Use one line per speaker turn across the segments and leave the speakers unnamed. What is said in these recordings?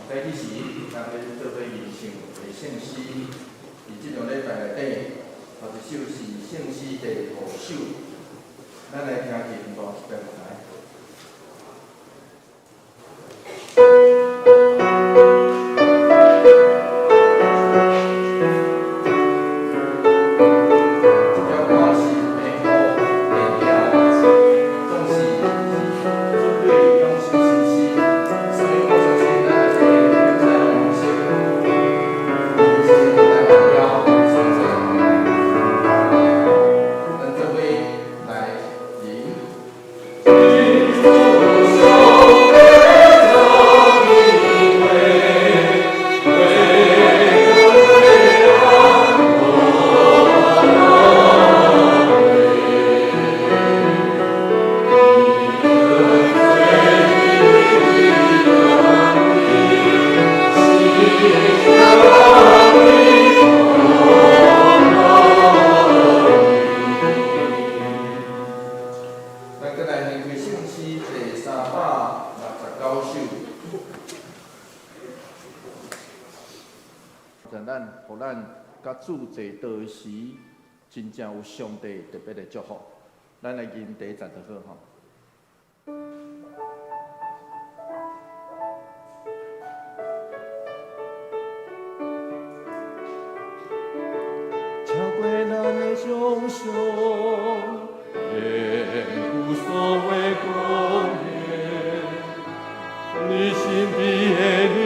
早起時，咱欲做伙吟唱的聖詩，佇這兩禮拜內底，頭一首是聖詩第五首，咱來聽琴彈一遍來。這條歌是平和電調，總是準備享受新詩，所以我相信咱內底的聽眾攏熟悉，是台灣調所做。咱做伙來吟。
真主上帝造天地，月光月亮
咱閣來掀開聖詩第369首。咱，予咱佮主坐桌時，真正有上帝特別的祝福。咱來吟第一節就好吼。
超過咱的想像，遠古所未講的，你神秘的臨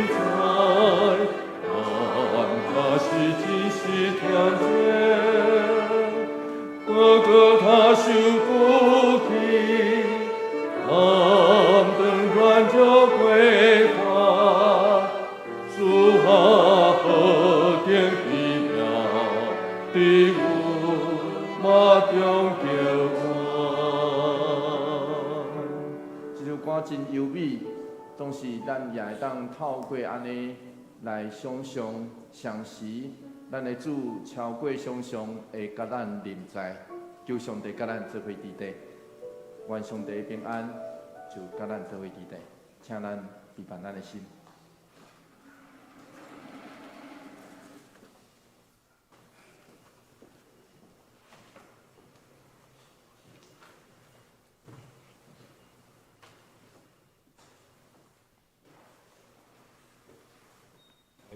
在，咱若是真實聽見，哥哥他受不起，擔當軟就歸還，主啊何等奇妙，佇有馬中叫喚。
這首歌真優美，總是咱也會當透過按呢來想像，相時咱的主超過想像會佮咱臨在，求上帝佮咱做伙佇底，願上帝平安就佮咱做伙佇底，請咱預備咱的心。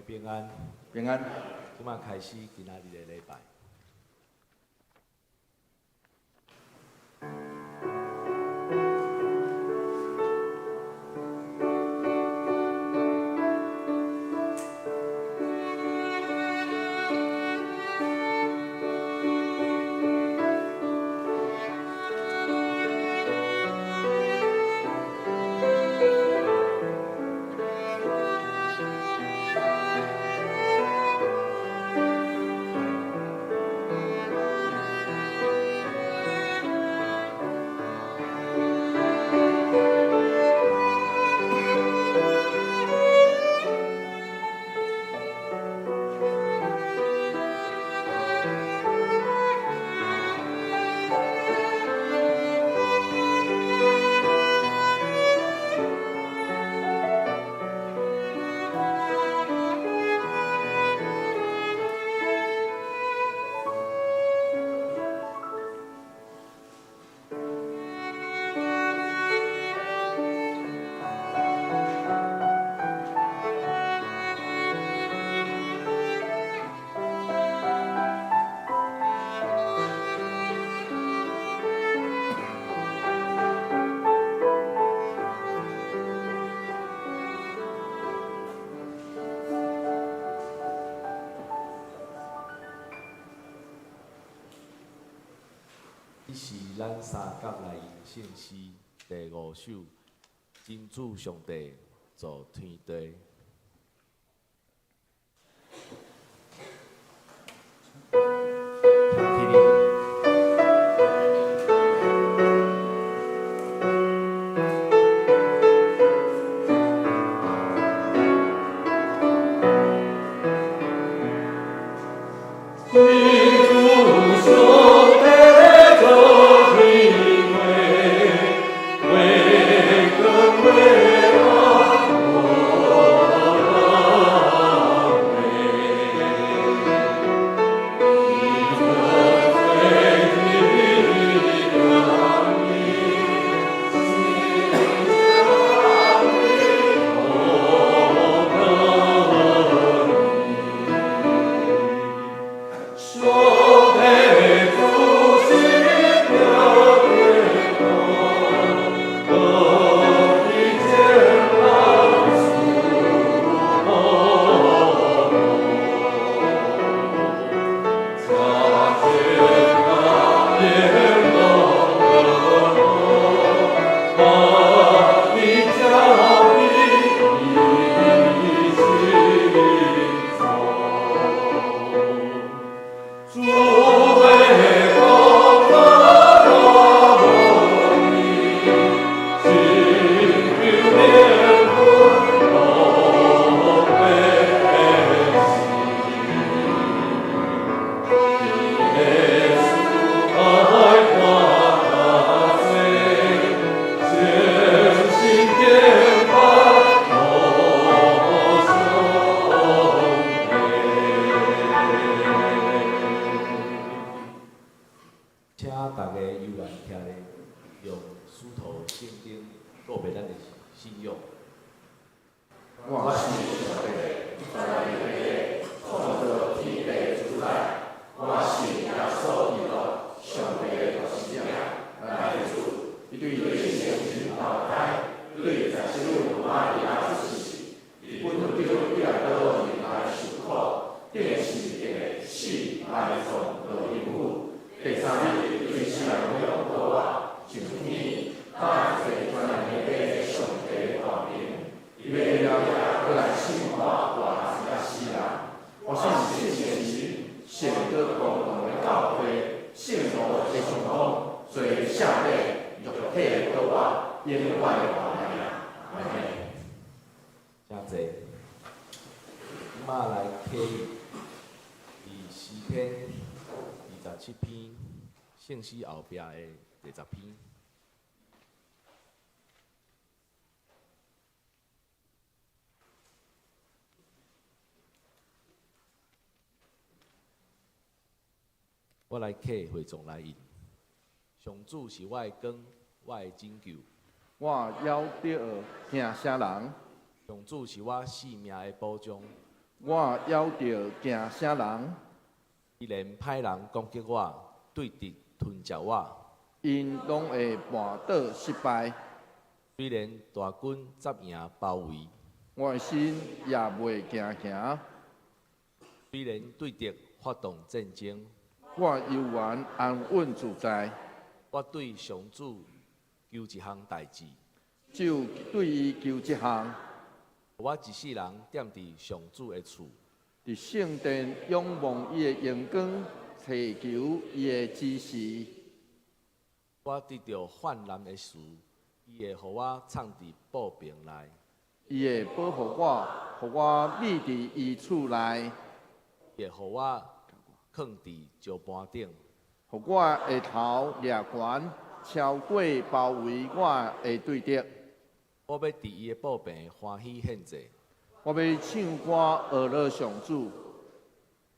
平安，
平安。
這馬開始今仔日的禮拜。這是咱三甲來吟聖詩第五首，真主上帝造天地。聽起你。
真主上帝造天地，月光月亮。
我的大名。阿們。請坐。這擺來啟佇詩篇27篇，聖詩後壁的第10篇。我來啟會眾來印。上主是我的光，我的拯救。
我猶著驚啥人？
上主是我性命的保障。
我猶著驚啥人？
雖然歹人攻擊我，對敵吞食我，𪜶
攏會絆倒失敗。
雖然大軍紮營包圍，
我的心也袂驚驚。
雖然對敵發動戰爭，
我猶原安穩自在。
我對上主求一項代誌，
就對伊求這項。
我一世人踮佇上主的厝，
佇聖殿仰望伊的榮光，尋求伊的指示。
我得著患難的時，伊會予我藏佇寶瓶內。
伊會保護我，予我覕佇伊厝內。
伊會予我囥佇石盤頂，
予我的頭掠懸，超過包圍我的對敵。
我欲佇伊的寶瓶歡喜獻祭。
我欲唱歌學樂上主。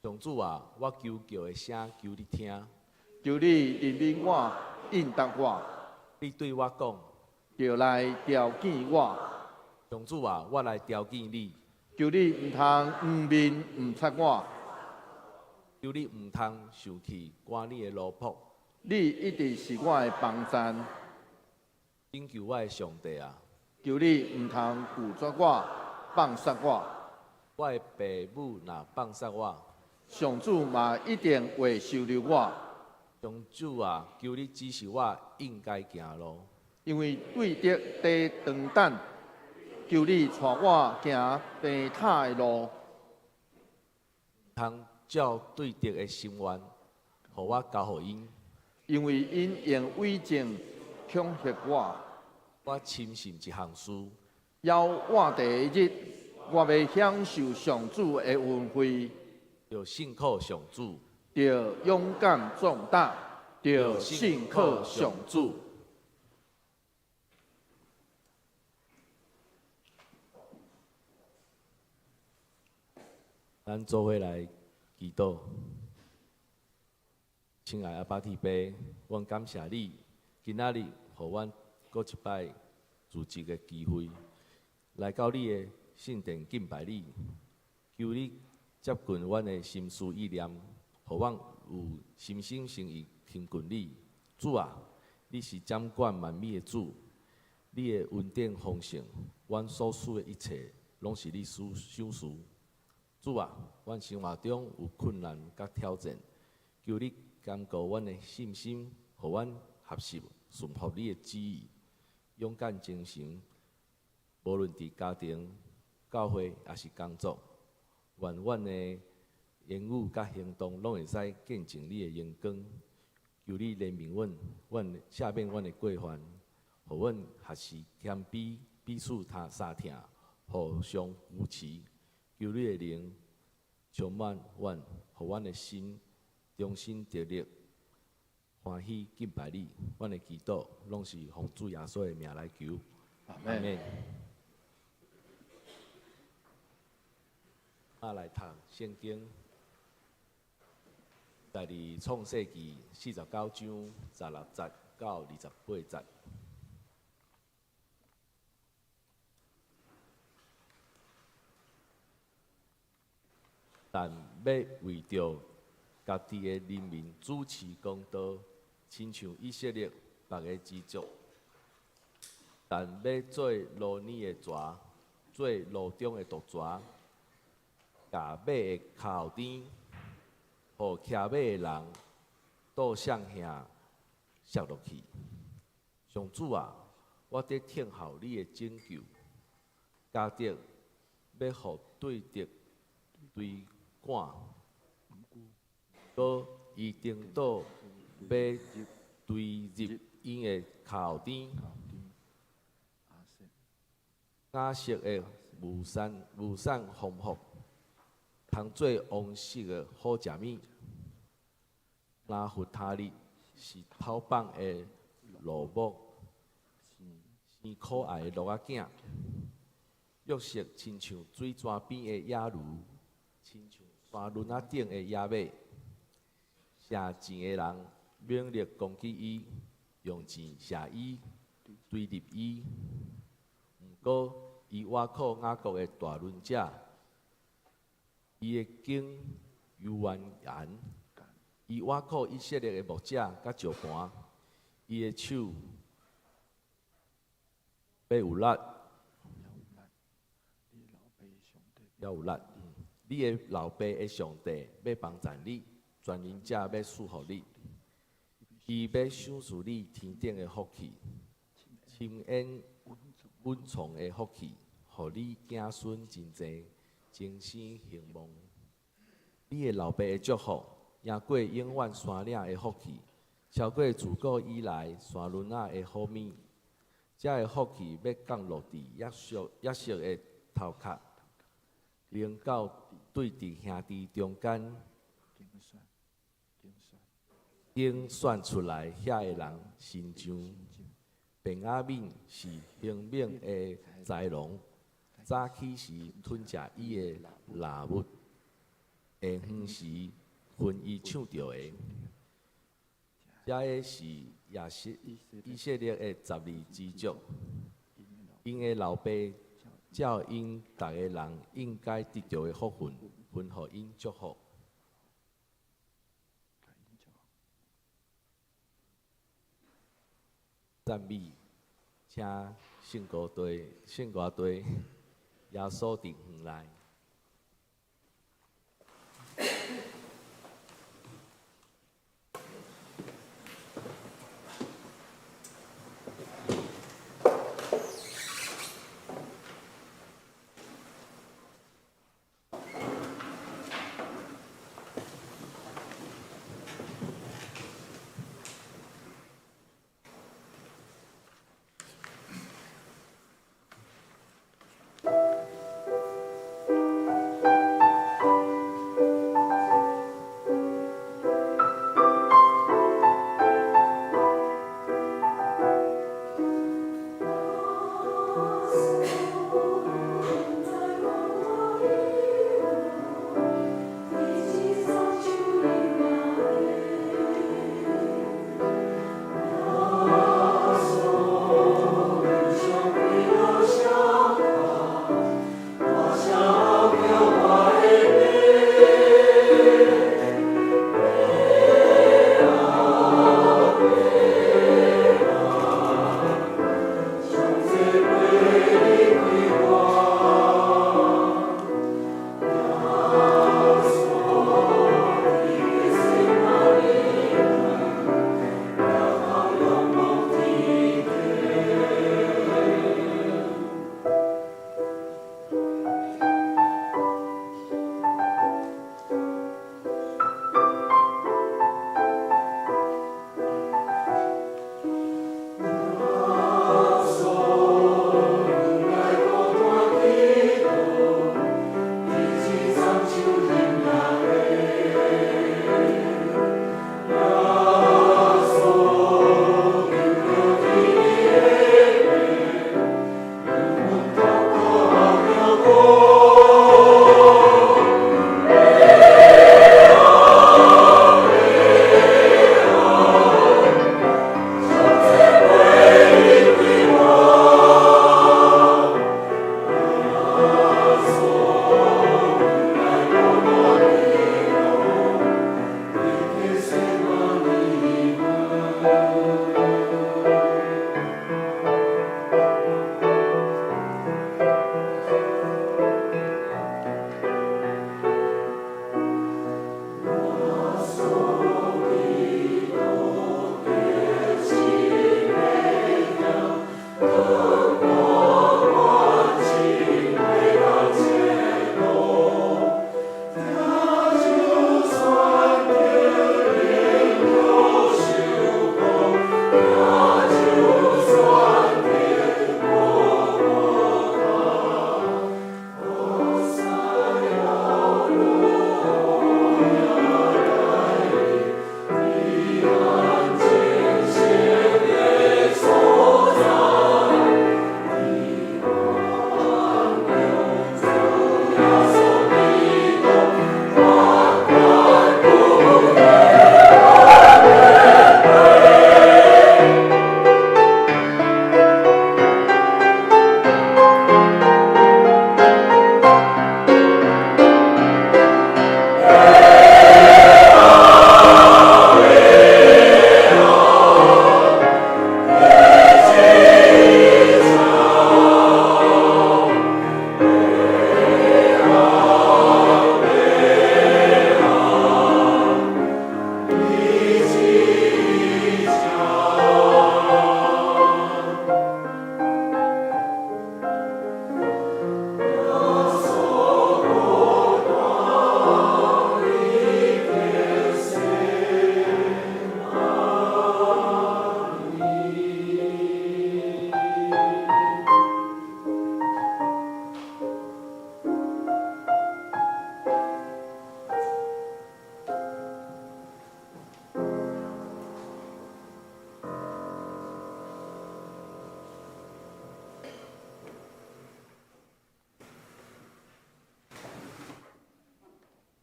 上主啊，我求告的聲求你聽。
求你憐憫我，應答我。
你對我講，
著來調見我。
上主啊，我來調見你。
求你毋通掩面毋插我。
求你毋通生氣，趕你的奴僕。
你一直是我的幫贊。
拯救我的上帝啊！
求你毋通拒絕我，放殺我。
我的爸母若放殺我，
上主嘛一定會收留我。
上主啊，求你指示我應該行路。
因為對敵佇長等，求你帶我行平坦的路。
毋通照對敵的心願，予我交予𪜶。
因為𪜶用偽證恐嚇我。
我深信一項事，
猶活著的日，我欲享受上主的恩惠。
著信靠上主，
著勇敢壯膽，著信靠上主。
咱做伙來祈禱，親愛阿爸天父，阮感謝你，今仔日予阮閣一擺聚集的機會，來到你的聖殿敬拜你，求你接近阮的心思意念，予阮有心心誠意親近你。主啊，你是掌管萬物的主，你的恩典豐盛，阮所需的一切，攏是你所賞賜。主啊，阮生活中有困難佮挑戰，求你堅固阮的信心，予阮學習順服你的旨意，勇敢前行。無論佇家庭、教會，抑是工作，願阮的言語佮行動，攏會使見證你的榮光。求你憐憫阮，阮赦免阮的過犯，予阮學習謙卑，彼此相疼，互相扶持。求你的靈充滿阮，予阮的心重新得力，歡喜敬拜你。阮的祈禱攏是奉主耶穌的名來求。
阿們。
啊，來讀聖經，在佇創世記49章16節到28節。但欲為著家己的人民主持公道，親像以色列別个支族。但欲做路裡的蛇，做路中的毒蛇，共馬的跤後邊，予騎馬的人倒向遐摔落去。上主啊，我佇等候你的拯救，迦得欲予對敵追趕，閣伊顛倒欲墜入𪜶的跤後邊。雅色的物產物產豐富，通做王室的好食物。拿弗他利是討放的蘆木，生可愛的鹿仔囝。約瑟親像水泉邊的野驢，親像山崙仔頂的野馬。射箭的人猛力攻擊伊，用箭射伊，追入伊。毋過，伊倚靠雅各的大能者，伊的弓猶原懸。伊倚靠以色列的牧者佮石盤，伊的手欲有力，猶有力。你的老爸的上帝欲幫贊你，全能者欲賜福你，伊欲賞賜你天頂的福氣，深淵蘊藏的福氣，予你子孫真濟，終生興旺。你的老爸的祝福，贏過永遠山嶺的福氣，超過自古以來山崙仔的好物。這个福氣欲降落佇約瑟的頭殼，臨到對佇兄弟中間揀選出來遐个人身上。便雅憫是兇猛的豺狼，早起時吞食伊的獵物，下昏時分伊搶著的。這个是以色列的十二支族，𪜶的老爸照𪜶逐个人應該得著的福分，分予𪜶祝福。讚美，請聖歌隊、聖歌隊，耶穌佇園內。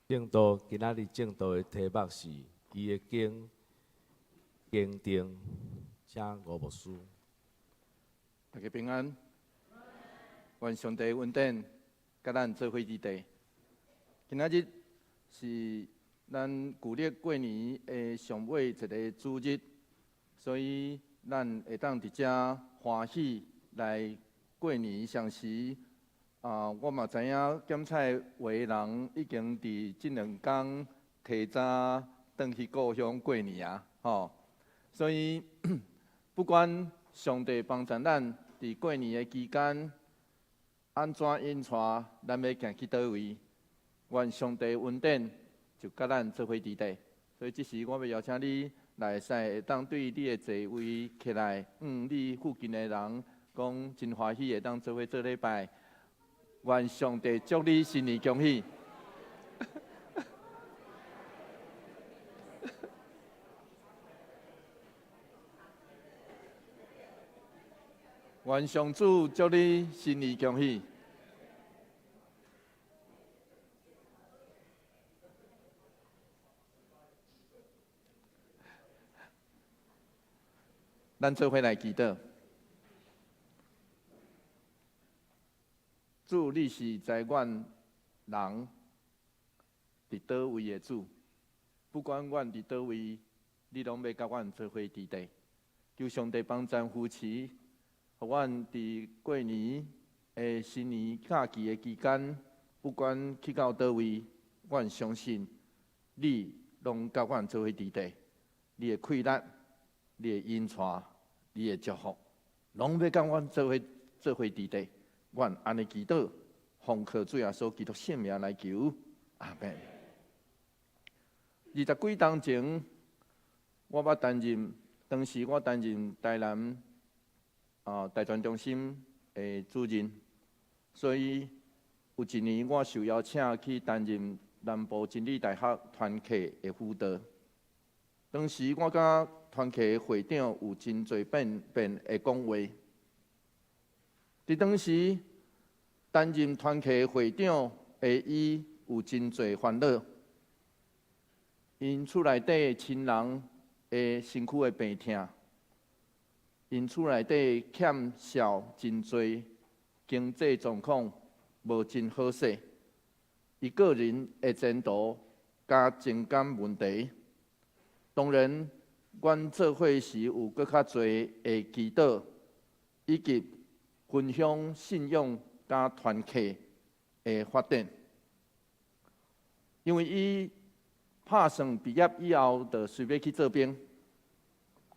證道今仔日證道的題目是伊的經堅定，請吳牧師。
大家平安，願上帝恩典，佮咱做伙佇底。今仔日是咱舊曆過年的上尾一个主日，所以咱會當佇遮歡喜來過年相時。啊，我嘛知影檢菜有的人已經佇這兩工提早轉去故鄉過年啊，吼！所以不管上帝幫助咱佇過年的期間，按怎引帶，咱欲行去佗位，願上帝恩典就佮咱做伙佇底。所以這時我欲邀請你來會使會當對你的座位起來，你附近的人講真歡喜會當做伙做禮拜。願上帝祝你新年恭喜！願上主祝你新年恭喜！咱做伙來祈禱。主，你是知阮人佇佗位的主，不管阮佇佗位，你攏欲佮阮做伙佇底。求上帝幫贊扶持，予阮佇過年的新年假期的期間，不管去到佗位，阮相信你攏佮阮做伙佇底。你的氣力、你的引帶、你的祝福，攏欲佮阮做伙做伙佇底。阮按呢祈禱，奉靠主耶穌基督聖名來求，阿們。二十幾冬前，我捌擔任，當時我擔任台南大專中心的主任，所以有一年我受邀請去擔任南部真理大學團契的輔導。當時我佮團契的會長有真濟遍遍的講話。佇當時擔任團契會長的伊有真濟煩惱，𪜶厝內底親人的身軀的病痛，𪜶厝內底欠債真濟，經濟狀況無真好勢，伊個人的前途佮情感問題，當然，阮做伙時有閣較濟的祈禱，以及分享信仰佮團契的發展。因為伊拍算畢業以後就隨欲去做兵，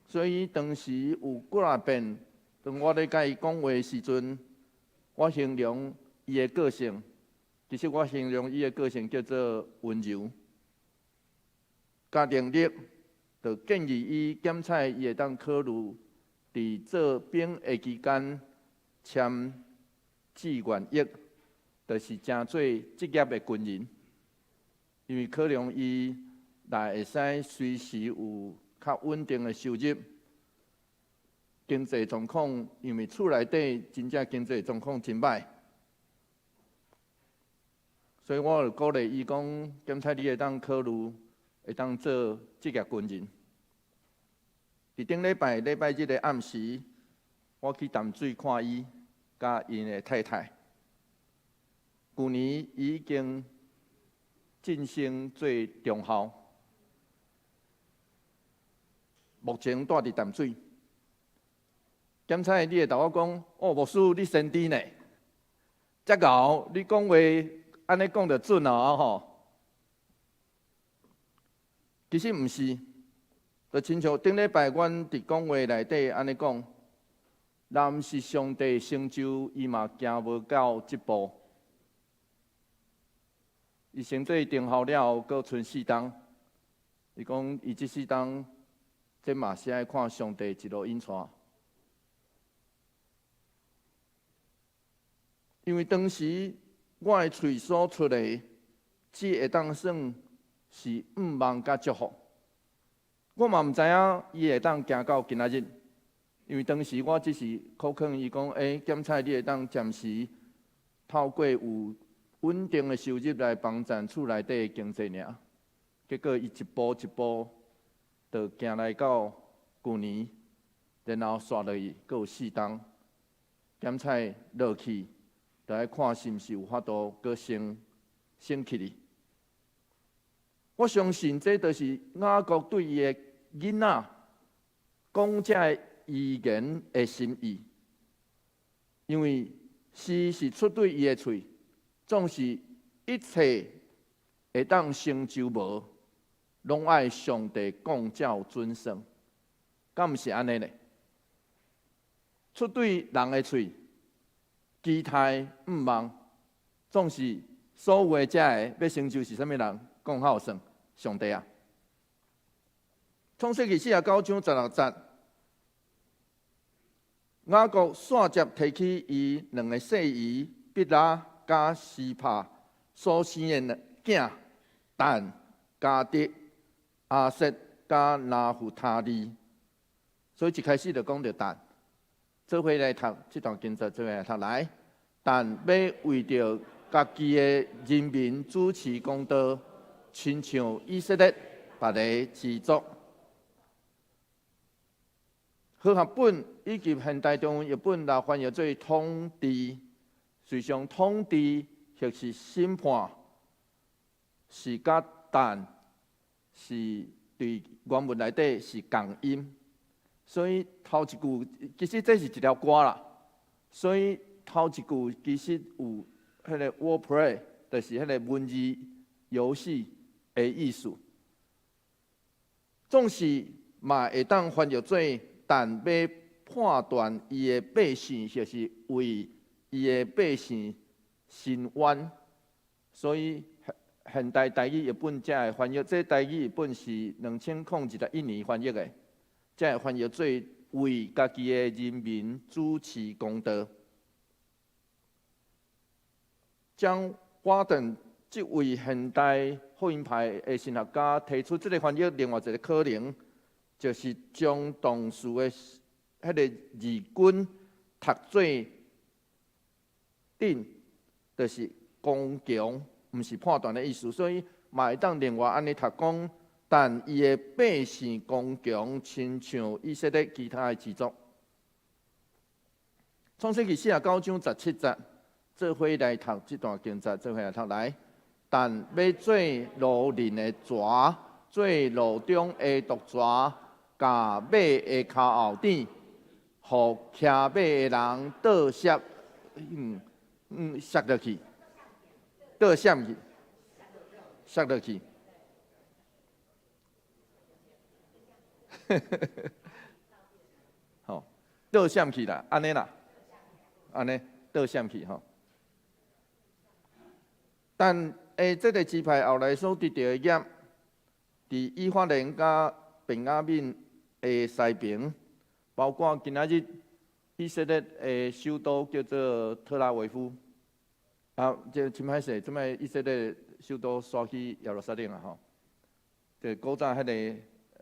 所以當時有幾若遍，當我咧佮伊講話的時陣，我形容伊的個性，其實我形容伊的個性叫做溫柔，佮能力，就建議伊檢採伊會當考慮佇做兵的期間簽志願役，就是成做職業的軍人，因為可能伊若會使隨時有較穩定的收入，經濟狀況，因為厝內底真正經濟狀況真䆀，所以我就鼓勵伊講，檢採你會當考慮會當做職業軍人。佇頂禮拜禮拜日的暗時，我去淡水看伊，佮𪜶的太太。舊年伊已經晉升做中校，目前住佇淡水。檢採你會豆我講，哦，牧師你先知呢？遮𠢕，你講話按呢講就準哦吼。其實毋是，就親像頂禮拜阮佇講話內底按呢講，若毋是上帝成就，伊嘛行無到這步。伊升做中校了後，閣賰四冬。伊講，伊這四冬，這嘛是愛看上帝一路引帶。因為當時我的喙所出的，只會當算是向望佮祝福。我嘛毋知影伊會當行到今仔日，因為當時我只是苦勸伊講：欸，檢採你會當暫時透過有穩定的收入來幫贊厝內底的經濟爾。結果伊一步一步就行來到舊年，然後紲落去，閣有4冬檢採落去，就愛看是毋是有法度閣升升起去。我相信這就是雅各對伊的囡仔講這个預言的心意，因為詩是出對伊的喙，總是一切會當成就無，攏愛上帝講才有準算，敢毋是按呢咧？出對人的喙，期待向望，總是所有的這个欲成就是啥物人講較有算？上帝啊！創世記49章16節，雅各煞接提起伊兩个細姨比拉佮西帕所生的囝但、迦得、亞設佮拿弗他利，所以一開始就講著但，做伙來讀這段經節，做伙來讀來。但欲為著家己的人民主持公道，親像以色列別个支族。和合本以及現代中文譯本來翻譯做統治，實際上統治或是審判，是佮但是佇原文內底是仝音，所以頭一句其實這是一條歌啦。所以頭一句其實有彼个 wordplay，就是彼个文字遊戲的意思。總是嘛會當翻譯做但欲判斷伊的百姓，或是為伊的百姓伸冤，所以現代台語譯本才會翻譯。這台語譯本是2021年翻譯的，才會翻譯做為家己的人民主持公道。將華頓這位現代福音派的神學家提出這个翻譯，另外一个可能，就是將當時的彼个字根讀做頂，就是剛強，毋是判斷的意思，所以嘛會當另外按呢讀講，但伊的百姓剛強，親像以色列其他的支族。創世記49章17節，做伙來讀這段經節，做伙來讀來。但欲做路人的蛇，做路中的毒蛇，共馬的跤後頂，予騎馬的人倒摔，摔落去，倒閃去，摔落去。好，倒閃去啦，按呢啦，按呢倒閃去吼。但這个支派後來所得著的業，佇以法蓮佮便雅憫的西爿，包括今仔日以色列的首都叫做特拉維夫。啊，這真歹勢，這擺以色列首都徙去耶路撒冷啊吼。這古早彼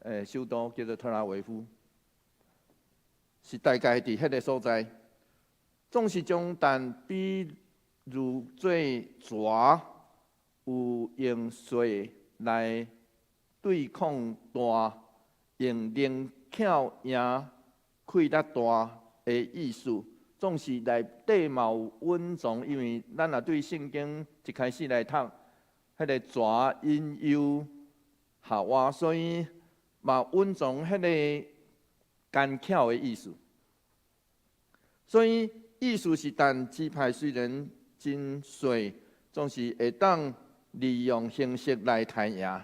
个首都叫做特拉維夫，是大概佇彼个所在。總是將但比喻做蛇，有用細來對抗大，用靈巧贏氣力大的意思，總是內底嘛有隱藏，因為咱若對聖經一開始來讀，彼个蛇引誘夏娃，所以嘛隱藏彼个奸巧的意思。所以意思是，但支派雖然真細，總是會當利用形式來刣贏。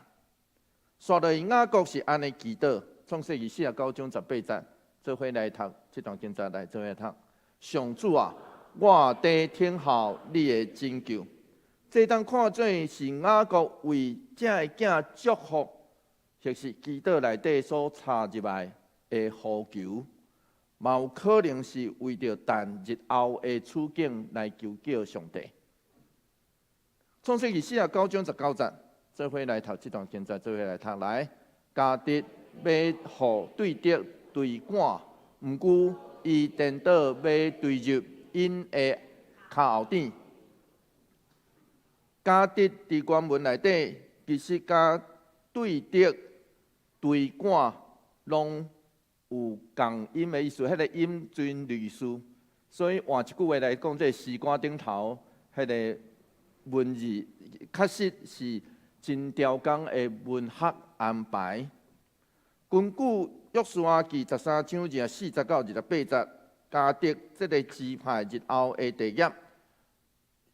煞落去雅各是按呢祈禱，創世記49章18節，做伙來讀這段經節來做伙讀。上主啊，我佇等候你的拯救。這當看做是雅各為這个囝祝福，或是祈禱內底所插入來的呼求，嘛有可能是為著但日後的處境來求叫上帝。創世記49章19節，做伙來讀這段經節，做伙來讀來。迦得欲予對得追趕，毋過伊顛倒欲墜入𪜶的跤後頂。迦得佇原文內底，其實佮對得、追趕攏有仝音的意思，彼個音真類似。所以換一句話來講，這個詩歌頂頭彼個文字，確實是真刁工的文學安排。根據約書亞記13章24節到28節，迦得這个支派日後的地業，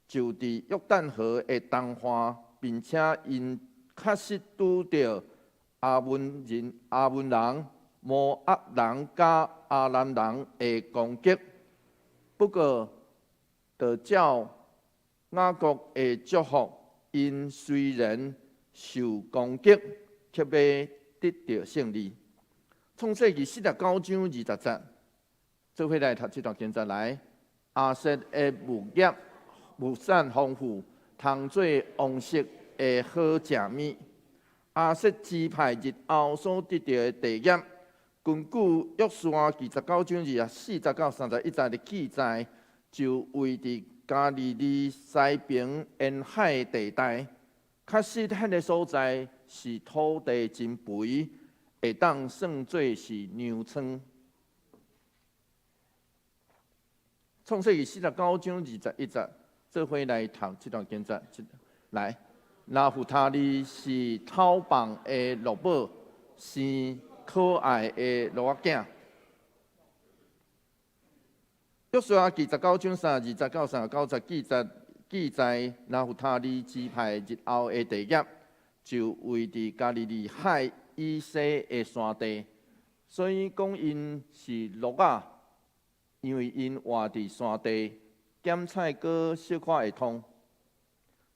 就佇約旦河的東岸，並且𪜶確實拄著亞捫人、亞捫人、摩押人佮亞蘭人的攻擊。不過，就照雅各的祝福，𪜶雖然受攻擊，卻欲得著勝利。創世記49章20節，做伙來讀這段經節來。亞設的物業物產豐富，通做王室的好食物。亞設支派日後所得著的地業，根據約書亞記19章24節到31節的記載，就位佇加利利西邊沿海地帶。確實，彼个所在是土地真肥，會當算做是糧倉。創世記49章21節，做伙來讀這段經節。來，拿弗他利是透放的鹿寶，生可愛的鹿仔囝。約書亞記19章32節到39節記載，拿弗他利支派日後的地業，就位佇加利利海以西的山地，所以講𪜶是鹿仔，因為𪜶活佇山地，鹹菜閣小可會通。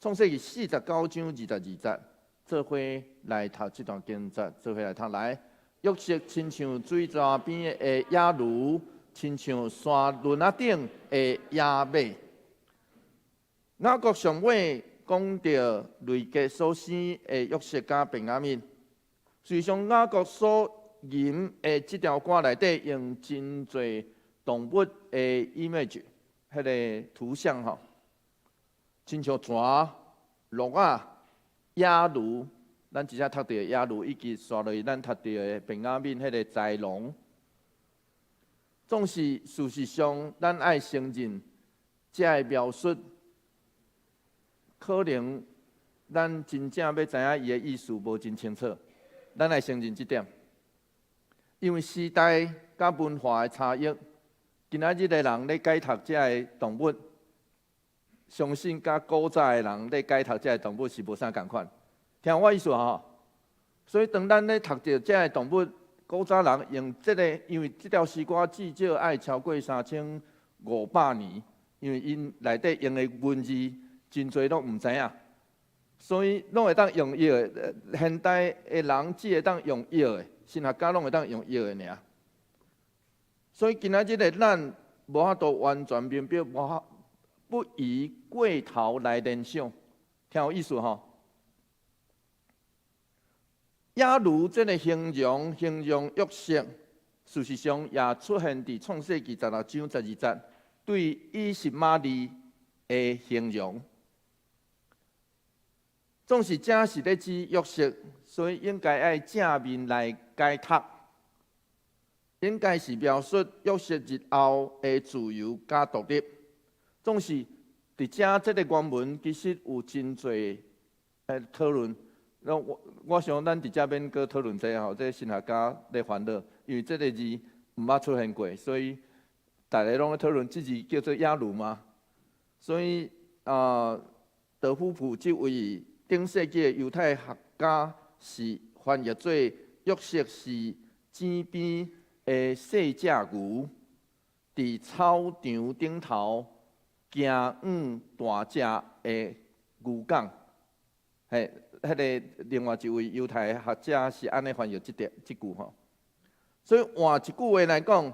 創世記49章22節，做伙來讀這段經節，做伙來讀來。約瑟親像水池邊的野驢，親像山崙仔頂的野馬。雅各上尾講著累結所生的約瑟佮便雅憫，事實上雅各所吟的這條歌內底用真濟動物的 image，彼个圖像吼，親像蛇、鹿仔、野驢，咱直接讀著的野驢，以及紲落去咱讀著的便雅憫彼个豺狼，總是事實上，咱愛承認，這个描述可能咱真正欲知影伊的意思無真清楚，咱愛承認這點，因為時代佮文化的差異，今仔日的人咧解讀這个動物，相信佮古早的人咧解讀這个動物是無啥仝款。聽我意思吼，所以當咱咧讀著這个動物，古早人用這个，因為這條詩歌至少愛超過3500年，因為𪜶內底用的文字真濟攏毋知影，所以攏會當用譯的。現代的人只會當用譯的，神學家攏會當用譯的爾。所以今仔日的咱無法度完全明白，無法不宜過頭來聯想，聽有意思吼？野驢這个形容，形容約瑟，事實上也出現佇創世記16章12節，對以實瑪利的形容。總是這是咧指約瑟，所以應該愛正面來解讀，應該是描述約瑟日後的自由佮獨立。總是佇遮這个原文其實有真濟討論。那我想咱佇遮免閣討論這吼，這神學家咧煩惱，因為這个字毋捌出現過，所以大家攏咧討論這字叫做野驢嗎？所以啊，德夫普這位頂世紀的猶太學家是翻譯做約瑟是井邊的細隻牛，佇草場頂頭行往大隻的牛犅。嘿，彼个另外一位猶太學者是按呢翻譯這條這句吼。所以換一句話來講，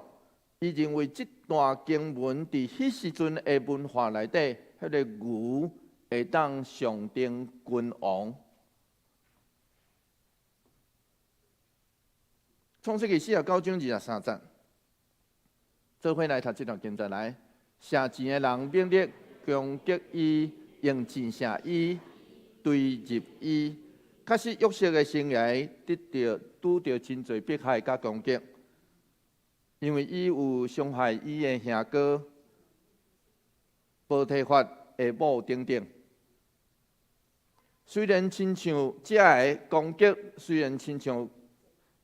伊認為這段經文佇彼時陣的文化內底，彼个牛會當象徵君王。創世記49章23節，做伙來讀這段經節來。射箭的人命令攻擊伊，用錢射伊，追入伊。確實約瑟的生涯得著拄著真濟迫害佮攻擊，因為伊有傷害伊的兄哥波提乏的某等等。雖然親像這个攻擊，雖然親像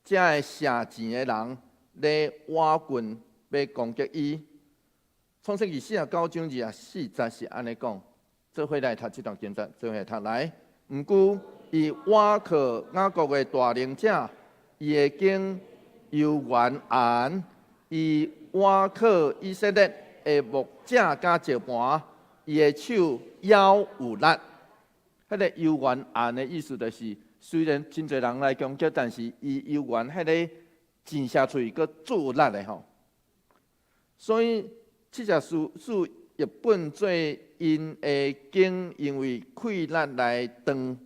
這个射箭的人咧挖棍欲攻擊伊。創世記49章24節是按呢講，做伙來讀這段經節，做伙來讀來。毋過，伊倚靠雅各的大能者，伊的頸柔軟硬，伊倚靠以色列的牧者佮石磐，伊的手猶有力。彼个猶原硬的意思就是，雖然真濟人來攻擊，但是伊猶原彼个箭射出去閣做力的吼。所以74譯本做𪜶的頸因為氣力來斷。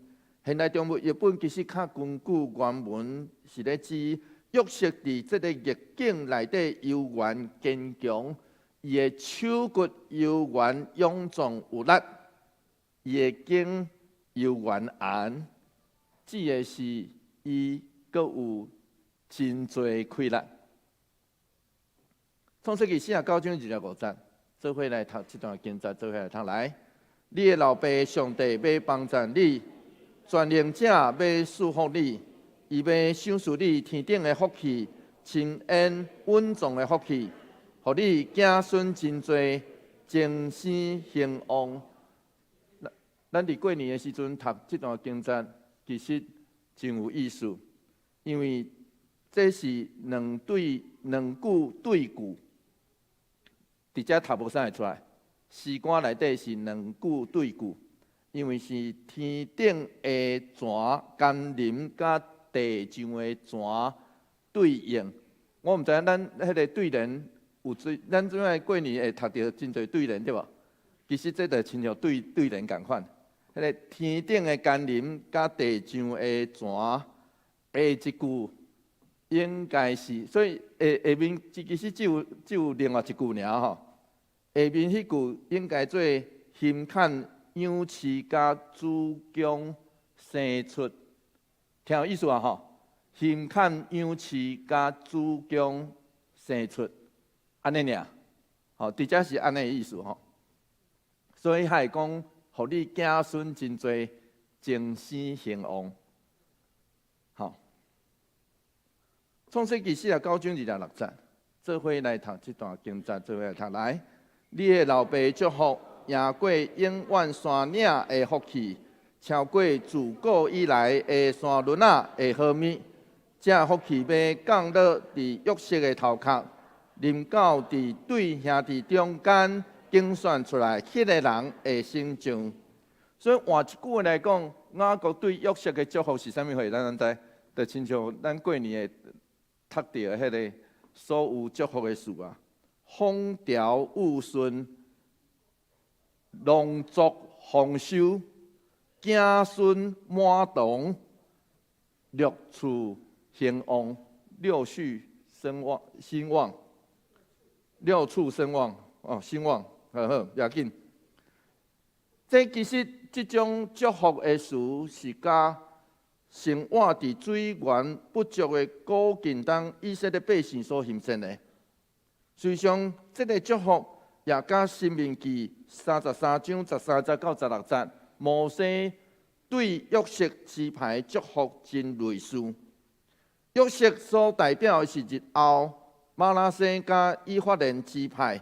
現代中文譯本其實較根據原文是咧指約瑟佇這个逆境內底猶原堅強，伊的手骨猶原勇壯有力，伊的頸猶原硬，指的是伊閣有真濟氣力。創世記49章25節，做伙來讀這段經節，做伙來讀來。你的老爸上帝欲幫贊你，全能者欲賜福你，伊欲賞賜你天頂的福氣，深淵蘊藏的福氣，予你子孫真濟，終生興旺。咱佇過年的時陣讀這段經節，其實真有意思，因為這是兩對兩句對句，佇遮讀無啥會出來。詩歌內底是兩句對句，因為是天頂的泉甘霖佮地上的泉對應。我毋知影咱彼个對聯有最，咱這擺過年會讀著真濟對聯對無？其實這就親像對對聯仝款。彼个天頂的甘霖佮地上的泉，下一句應該是，所以下下面其實只有另外一句爾吼。下面彼句應該做勤懇養飼佮子宮生出，聽有意思啊吼？勤懇養飼佮子宮生出，按呢爾，吼，佇遮是按呢意思吼。所以還會講，予你子孫真濟，終生興旺。吼，創世記49章26節，做伙來讀這段經節，做伙來讀來。你的老爸祝福，贏過永遠山嶺的福氣，超過自古以來的山崙仔的好物。這福氣欲降落佇約瑟的頭殼，臨到佇對兄弟中間揀選出來彼个人的身上。所以換一句話來講，雅各對約瑟的祝福是啥物貨？咱攏知，就親像咱過年會讀著彼个所有祝福的詞啊，風調雨順，農作豐收，子孫滿堂，六畜興旺，六畜生旺興旺，六畜生旺哦，興旺，好好，袂要緊。這其實這種祝福的詞是佮生活佇水源不足的古近東以色列百姓所形成的。事實上，這个祝福也佮申命記33章13節到16節，摩西對約瑟支派祝福真類似。約瑟所代表的是日後瑪拿西佮以法蓮支派。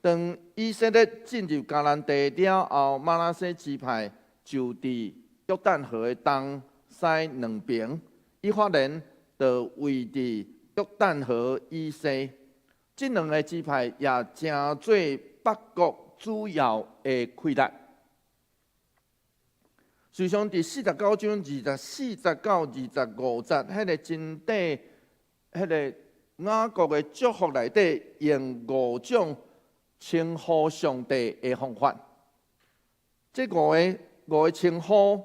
當以色列進入迦南地了後，瑪拿西支派就佇約旦河的東西兩邊，以法蓮就位佇約旦河以西。這兩个支派也成做北國主要的氣力。事實上，佇49章24節到25節，彼个真底，彼个雅各的祝福內底，用五種稱呼上帝的方法。這五个稱呼，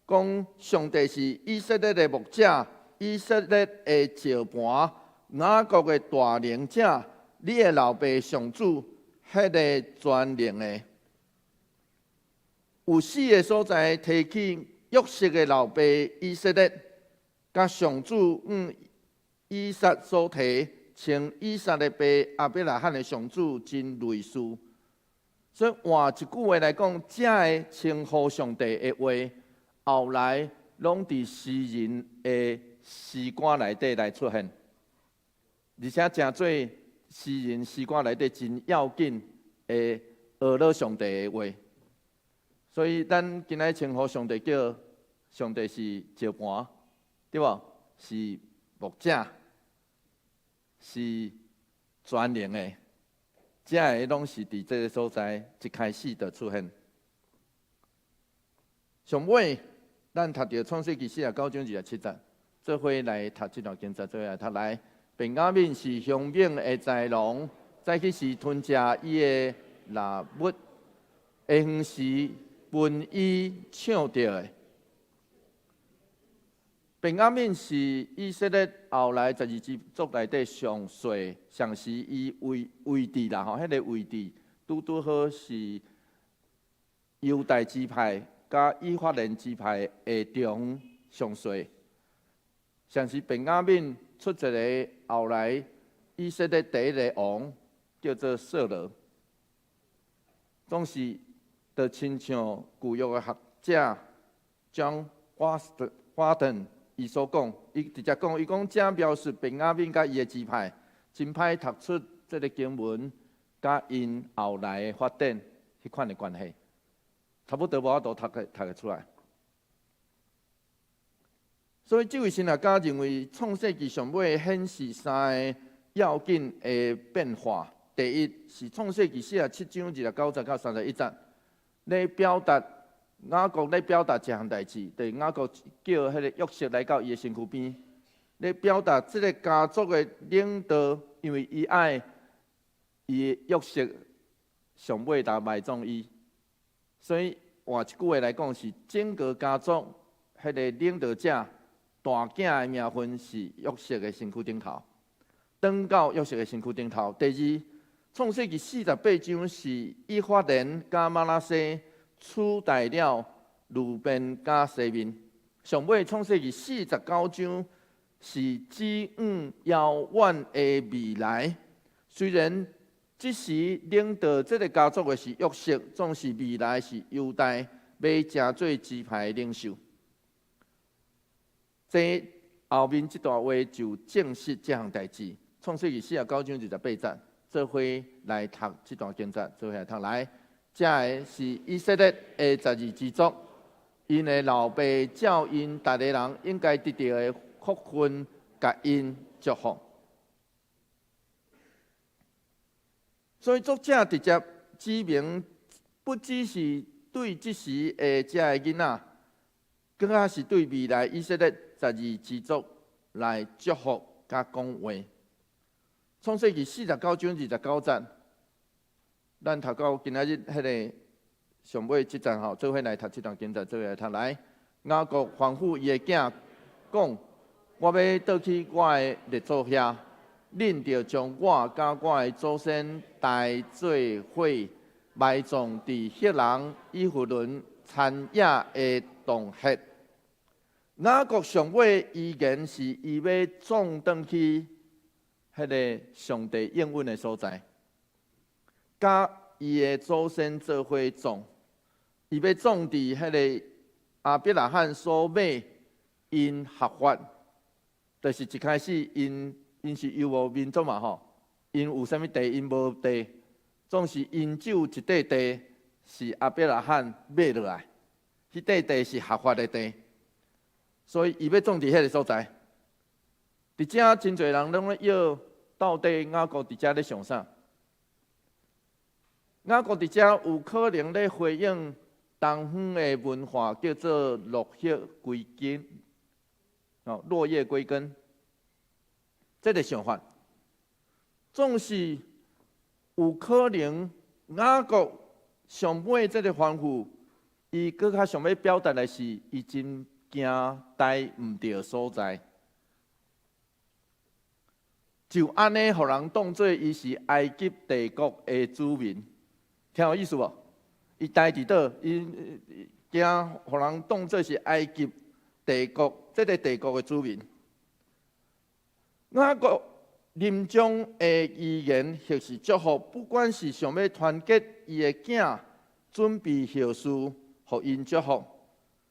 講上帝是以色列的牧者，以色列的石磐，雅各的大能者，你的老爸上主，彼个全能的。有四个所在提起約瑟的老爸以色列，佮上主向以撒所提，稱以撒的爸亞伯拉罕的上主真類似。所以換一句話來講，這个稱呼上帝的話，後來攏佇詩人的詩歌內底來出現，而且誠濟詩人詩歌內底真要緊的學了上帝的話。所以咱今仔稱呼上帝叫上帝是石盤，對無？是牧者，是全能的，這个攏是佇這个所在一開始就出現。上尾，咱讀著創世記49章27節，做伙來讀這段經節，做伙來讀來。便雅憫是兇猛的豺狼，早起時吞食伊的獵物，下昏時分伊搶著的。便雅憫是以色列後來十二支族內底上細、上時伊位置啦吼，彼個位置拄拄好是猶大支派佮以法蓮支派的中上細。像是便雅憫出一个後來以色列第一个王，叫做掃羅，總是就親像舊約的學者將華頓伊所講，伊直接講，伊講這描述便雅憫佮伊的支派，真歹讀出這个經文佮𪜶後來的發展彼款的關係，差不多無法度讀會出來。所以，這位神學家認為，創世記上尾顯示三个要緊的變化。第一是創世記47章29節到31節，咧表達雅各咧表達一項代誌，就是雅各叫彼个約瑟來到伊的身軀邊，咧表達這个家族的領導，因為伊愛伊的約瑟上尾來埋葬伊，所以換一句話來講，是整個家族彼个領導者大囝的名分是約瑟的身軀頂頭，轉到約瑟的身軀頂頭。第二，創世記48章是以法蓮佮瑪拿西取代了流便佮西緬。上尾創世記49章是指向遙遠的未來。雖然這時領導這个家族的是約瑟，總是未來是猶大欲成做支派的領袖。這後面這段話就證實這項代誌。創世記49章28節，做伙來讀這段經節，做伙來讀來。這个是以色列的十二支族，𪜶的老爸照𪜶逐个人應該得著的福分，共𪜶祝福。所以作者直接指明，不只是對這時的這个囡仔，閣較是對未來以色列十二支族來祝福佮講話。創世記49章29節，咱讀到今仔日彼个上尾這節吼，做伙來讀這段經節，做伙來讀來。雅各吩咐伊的囝講：我欲倒去我的列祖遐，恁著將我佮我的祖先大做伙埋葬佇赫人以弗崙田野的洞穴。雅各上尾遺言是伊欲葬轉去彼个上帝應允的所在，佮伊的祖先做伙葬，伊欲葬佇彼个亞伯拉罕所買𪜶合法，就是一開始𪜶是遊牧民族嘛吼，𪜶有啥物地？𪜶無地，總是𪜶只有一塊地是亞伯拉罕買落來，彼塊地是合法的地，所以伊欲葬佇彼个所在。佇遮真濟人攏咧臆到底雅各佇遮咧想啥？雅各佇遮有可能咧回應東方的文化，叫做落葉歸根，哦，落葉歸根，這个想法，總是有可能雅各上尾這个吩咐，伊閣較想欲表達的是，伊真驚待毋著所在。就按呢，予人當做伊是埃及帝國的子民，聽有意思無？伊待佇佗？伊驚予人當做是埃及帝國，這个帝國的子民。雅各臨終的遺言或是祝福，不管是想欲團結伊的囝，準備後事，予𪜶祝福。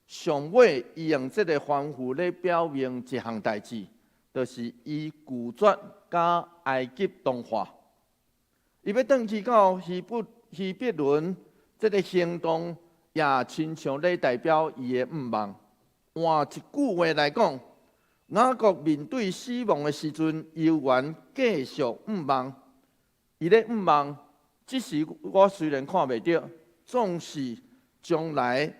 上尾，伊用這个吩咐咧表明一項代誌，就是伊拒絕佮埃及同化。伊欲轉去到希伯崙，這个行動也親像咧代表伊的向望。換一句話來講，雅各面對死亡的時陣，猶原繼續向望。伊咧向望，這時我雖然看袂著，總是將來，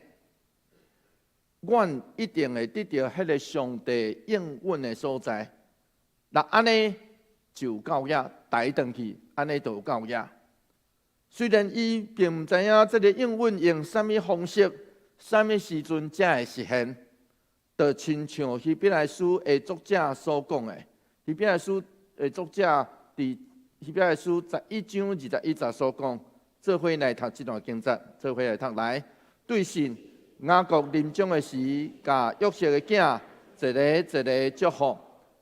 阮一定會得著彼个上帝應允的所在。若按呢就夠額，帶轉去，按呢就夠額。雖然伊並毋知影這个應允用啥物方式、啥物時陣才會實現，就親像希伯來書的作者所講的，希伯來書的作者佇希伯來書11章21節所講，做伙來讀這段經節，做伙來讀來，對信，雅各臨終的時，共約瑟的囝一个一个祝福，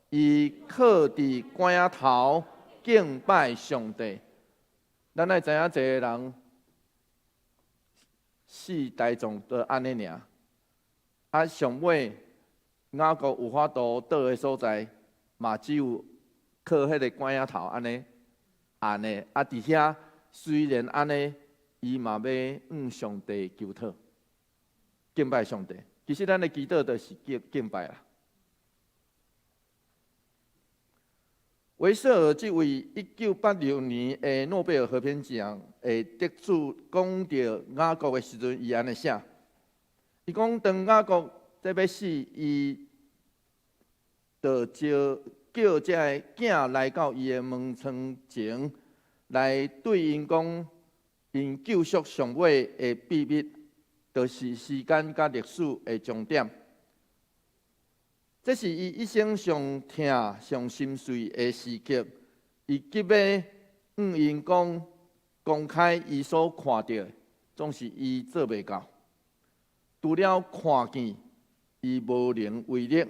伊靠佇桿仔頭敬拜上帝。咱愛知影一个人死大狀就按呢爾，啊，上尾雅各有法度倒的所在，嘛只有靠彼个桿仔頭按呢按呢，啊，佇遐雖然按呢，伊嘛欲向上帝求討。敬拜上帝，其實咱的祈禱就是敬敬拜啦。維瑟爾這位1986年的諾貝爾和平獎的得主，講著雅各的時陣，伊按呢寫：伊講當雅各這欲死，伊就召叫這个囝來到伊的門窗前，來對𪜶講，𪜶救贖上尾的秘密，就是時間佮歷史的終點。這是伊一生上疼、上心碎的時刻。伊急欲向𪜶講，公開伊所看著的，總是伊做袂到。除了看見，伊無能為力。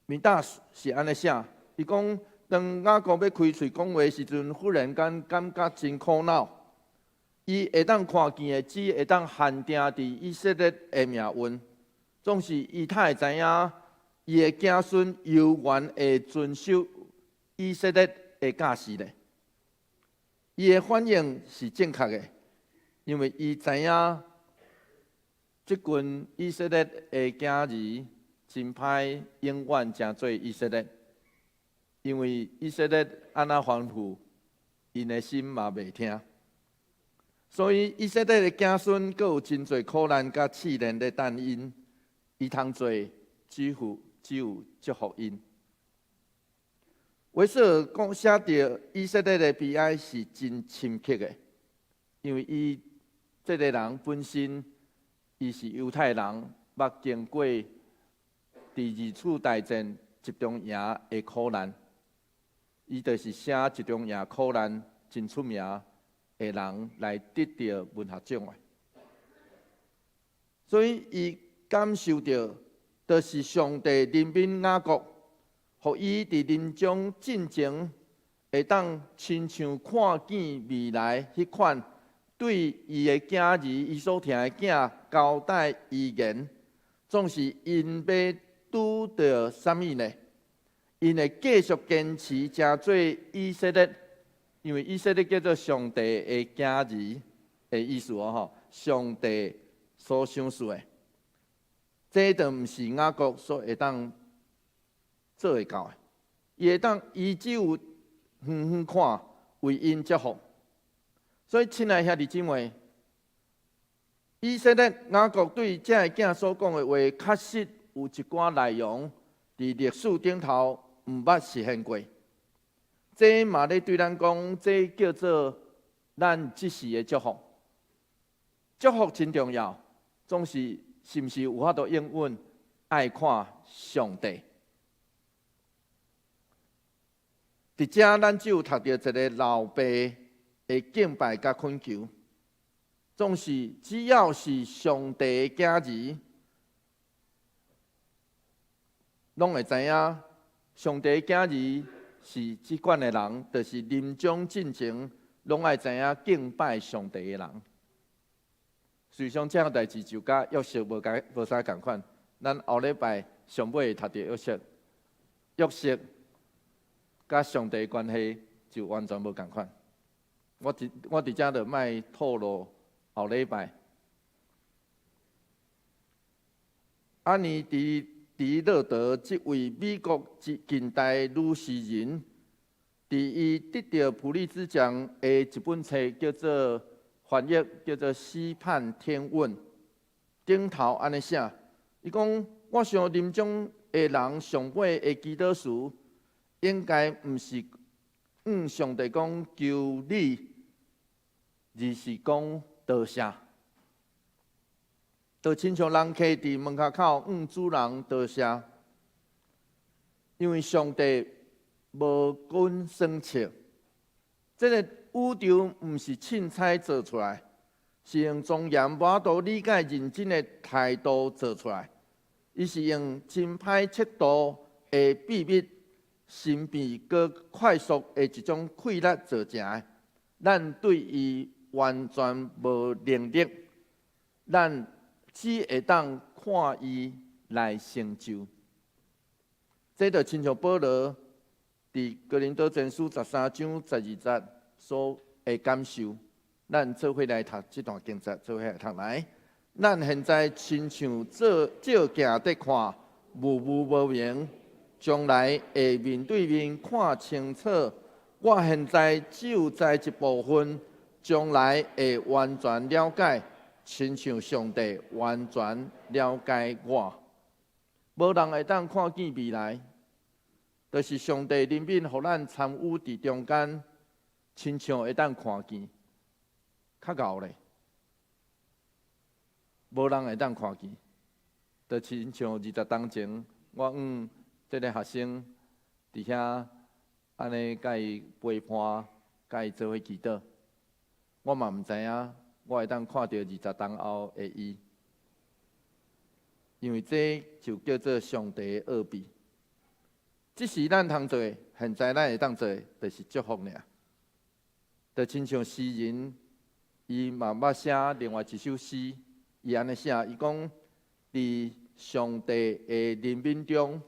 米達是按呢寫，伊講當雅各欲開喙講話時陣，忽然間感覺真苦惱。伊會當看見的，只會當限定佇以色列的命運。總是伊才會知影，伊的子孫猶原會遵守以色列的教示咧。伊的反應是正確的，因為伊知影這群以色列的囝兒真歹，永遠成做以色列，因為以色列按怎吩咐，𪜶的心嘛袂聽。所以以色列的子孫閣有真濟苦難佮試煉咧等𪜶，伊通做只有祝福𪜶。維瑟爾講寫著以色列的悲哀是真深刻的，因為伊這个人本身伊是猶太人，捌經過佇二次大戰集中營的苦難，伊就是寫集中營苦難真出名的人來得著文學獎的，所以伊感受著，就是上帝憐憫雅各，予伊佇臨終進前會當親像看見未來彼款對伊的囝兒，伊所疼的囝交代遺言，總是𪜶欲拄著啥物呢？𪜶會繼續堅持成做以色列，因為以色列叫做上帝的囝兒的意思哦吼，上帝所賞賜的，這就毋是雅各所會當做會到的。伊會當，伊只有遠遠看，為𪜶祝福。所以，親愛兄弟姊妹，以色列雅各對這个囝所講的話，確實有一寡內容佇歷史頂頭毋捌實現過。這嘛咧對咱講，這叫做咱這時的祝福。祝福真重要，總是是毋是有法度應允？愛看上帝。佇遮，咱只有讀著一个老爸的敬拜佮懇求。總是只要是上帝的囝兒，攏會知影，上帝的囝兒是這款的人，就是臨終進前攏愛知影敬拜上帝的人。實際上，這項代誌就佮約瑟無共無啥仝款。咱後禮拜上尾會讀著約瑟，約瑟佮上帝關係就完全無仝款。我佇遮就莫透露後禮拜。安妮迪洛德這位美國近代女詩人，佇伊得著普利茲獎的一本冊叫做翻譯叫做《詩盼天問》，頂頭按呢寫，伊講：我想臨終的人上尾的祈禱詞，應該毋是向上帝講求你，而是講多謝。就親像人客佇門跤口向主人多謝，因為上帝無緊算策，這個宇宙毋是凊彩做出來，是用莊嚴無法度理解認真的態度做出來。伊是用真歹測度的秘密、神秘、閣快速的一種氣力造成的。咱對伊完全無能力，咱只會當看伊來成就。這就親像保羅佇哥林多前書13章12節所的感受。咱做伙來讀這段經節，做伙來讀來。咱現在親像照照鏡佇看，模糊無明；將來會面對面看清楚。我現在只有知一部分，將來會完全了解，親像上帝完全了解我。無人會當看見未來，就是上帝憐憫，予咱參與佇中間，親像會當看見，較𠢕咧。無人會當看見，就親像20冬前，我向這个學生佇遐按呢共伊陪伴，共伊做伙祈禱，我嘛毋知影，我會當看著20冬後的伊，因為這就叫做上帝的奧秘。這是咱通做的，現在咱會當做的，就是祝福爾。就親像詩人，伊嘛捌寫另外一首詩。伊按呢寫，伊講佇上帝的憐憫中，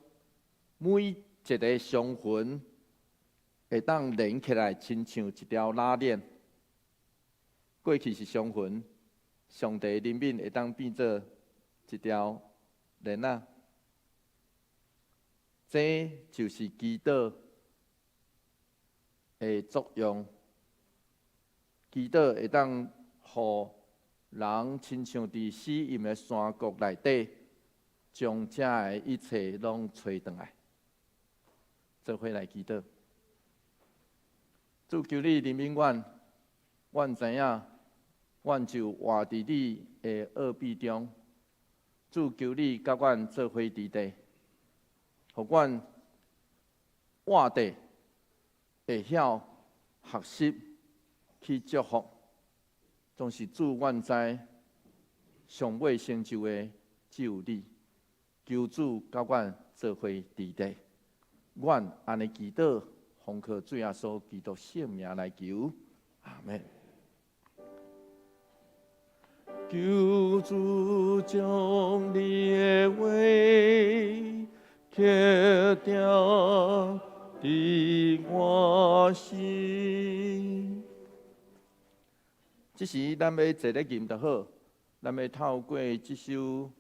每一个傷痕會當連起來，親像一條拉鏈。過去是傷痕，上帝憐憫會當變做一條鏈仔。這就是祈禱的作用。祈禱會當予人親像佇死蔭的山谷內底，將遮的一切攏揣轉來，做伙來祈禱。主求你憐憫阮，阮知影，阮就活佇你的奧秘中。主求你佮阮做伙佇地，予阮活地會曉學習去祝福。總是主，阮知上尾成就的只有你，求主佮阮做伙佇地，阮按呢祈禱，奉靠主耶穌基督聖名來求，阿們。
求主將你的話刻定佇我心。
這時，咱欲坐咧吟就好。咱欲透過這首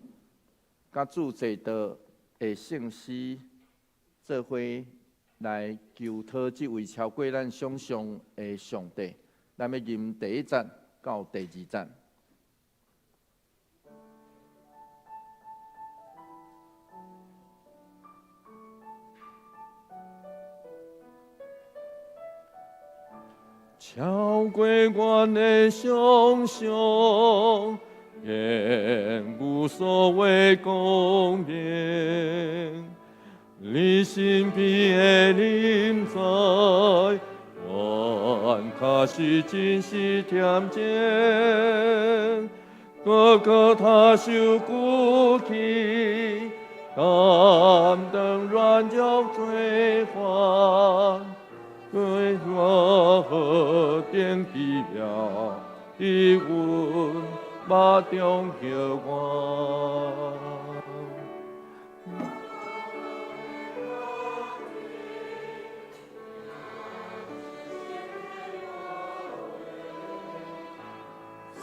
佮主齊道的聖詩，做伙來求討這位超過咱想象的上帝。咱欲吟第一節到第二節。
超過阮的想象，言無所謂講明。你神秘的臨在，我确实真是恬静，哥哥他受骨气，担当软弱罪犯，对我何等奇妙，伫阮目中叫我。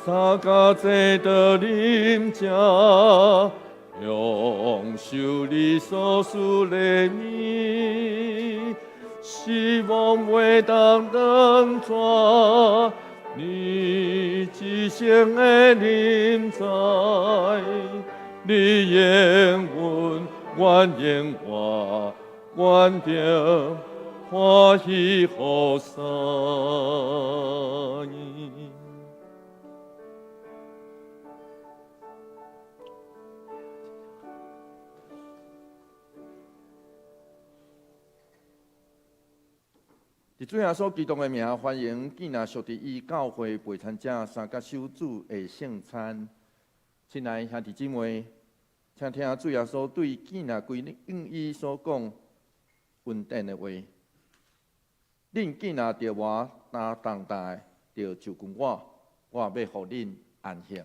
三加坐的啉食，享受你所赐的物，希望袂当断绝你至圣的临在，你应允，阮永活，愿得欢喜予山。
伫主耶稣基督的名，欢迎见那属伫伊教会陪餐者三角守主的圣餐。亲爱兄弟姊妹，请听主耶稣对见那归应伊所讲恩典的话。恁见那著我担重担的，著就近我，我欲予恁安息。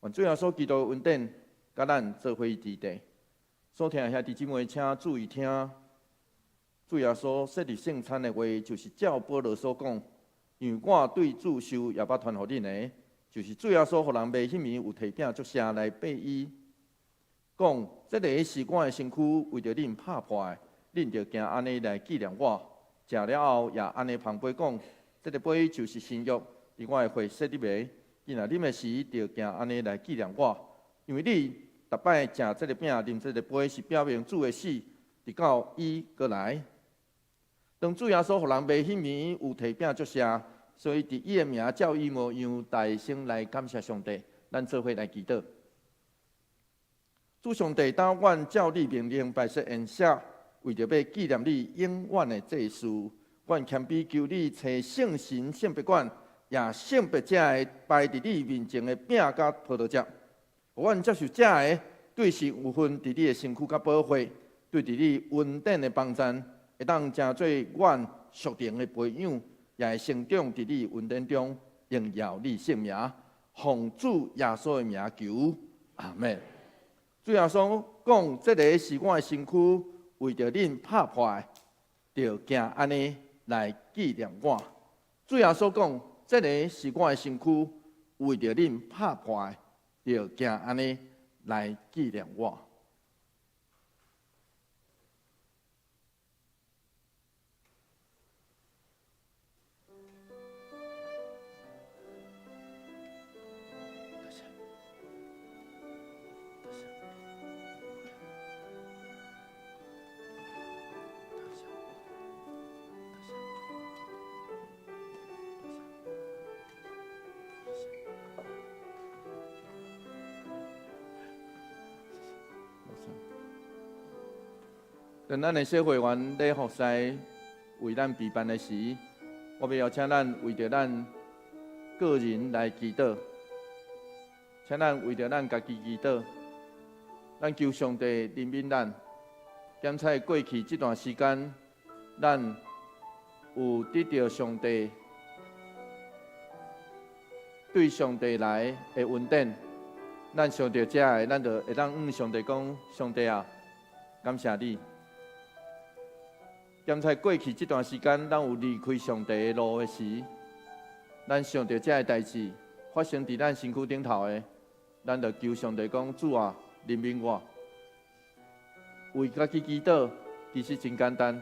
愿主耶稣基督的恩典，佮咱做伙伫地。所听的兄弟姊妹，请注意听。主耶稣设立圣餐的话，就是照保罗所讲，因为我对主受也捌传予恁的，就是主耶稣予人卖彼暝有提饼祝谢来擘伊，讲这个是我的身躯，为著恁拍破的，恁著行按呢来纪念我。食了后也按呢捧杯讲，这个杯就是新约，伫我的血设立的，你若啉的时，著行按呢来纪念我。因为你逐摆食这个饼、啉这个杯，是表明主的死，直到伊阁来。当主耶稣予人卖彼暝有提饼祝谢，所以伫伊的名照伊模样大声来感谢上帝。咱做伙来祈祷。主上帝，当阮照你命令摆设宴席，为著欲纪念你永远的祭司，阮谦卑求你差圣神圣别馆，也圣别这个摆伫你面前的饼佮葡萄汁，予阮接受这个对是有份伫你的身躯佮宝血，对伫你恩典的帮赞，会当成做阮属灵的培养，也会成长伫你恩典中，荣耀你圣名，奉主耶稣的名求，阿们。主耶稣讲：这个是我的身躯，为著恁拍破的，著行按呢来纪念我。主耶稣讲：这个是我的身躯，为著恁拍破的，著行按呢来纪念我。当咱的小会员咧服侍为咱备办的时，我欲邀请咱为著咱个人来祈祷，请咱为著咱家己祈祷，咱求上帝怜悯咱，检查过去这段时间，咱有得著上帝对上帝来的恩典，咱想著这个，咱就会当向上帝讲：上帝啊，感谢你。检查过去这段时间，咱有离开上帝的路的时，咱想著这个代志发生伫咱身躯顶头的，咱就求上帝讲：主啊，怜悯我。为家己祈祷，其实真简单，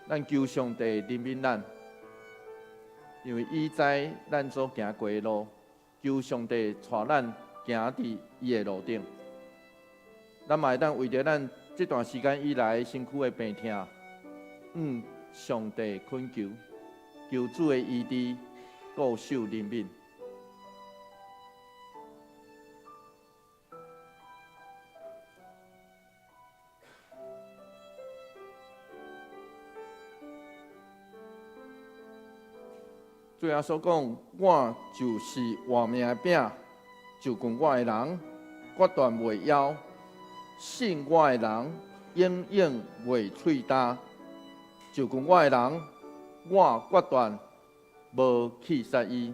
咱求上帝怜悯咱，因为伊知咱所行过的路，求上帝带咱行伫伊的路顶。咱嘛会当为著咱这段时间以来身躯的病痛，向上帝恳求，求主的医治、顾守怜悯。主耶穌講：我就是活命的餅，就近我的人，決斷袂枵；信我的人，永遠袂喙焦。就近我的人，我決斷無棄殺伊。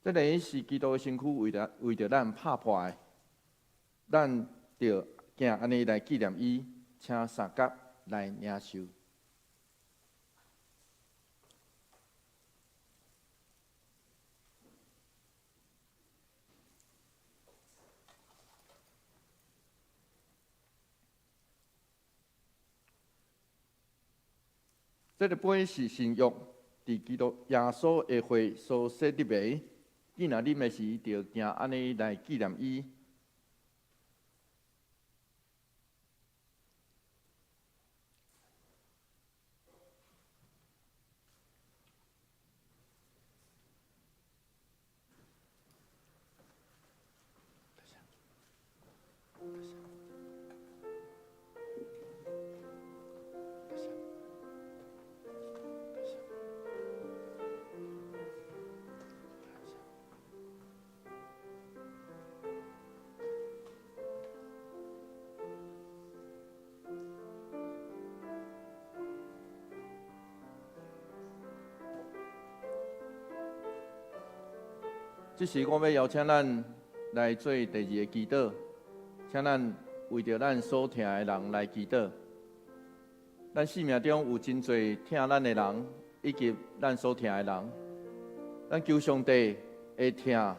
這个是基督的身軀，為著咱拍破的，咱著行按呢來紀念伊，請相佮來領受。這个杯是新約，佇基督耶穌的血所設立的。你若啉的時，就行按呢來紀念伊。這時，我欲邀請咱來做第二个祈禱，請咱為著咱所疼的人來祈禱。咱生命中有真濟疼咱的人，以及咱所疼的人，咱求上帝的疼，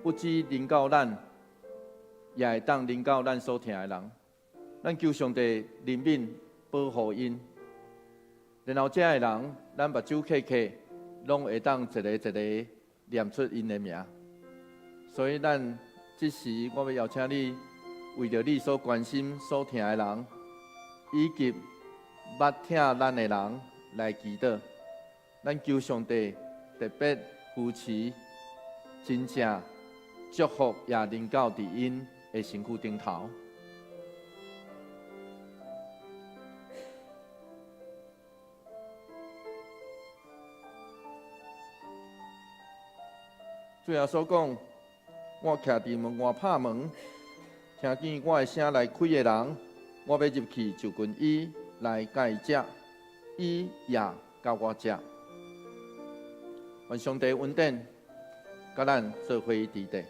不只臨到咱，也會當臨到咱所疼的人。咱求上帝憐憫保護𪜶，然後這的人，咱目睭瞌瞌，攏會當一个一个念出𪜶的名。所以咱這時，我欲邀請你，為著你所關心、所疼的人，以及捌疼咱的人來祈禱。咱求上帝特別扶持，真正祝福也臨到佇𪜶的身軀頂頭。主耶穌講：我徛佇門外拍門，聽見我的聲來開的人，我欲入去就近伊來佮伊食，伊也佮我食。願上帝恩典，佮咱做伙佇底。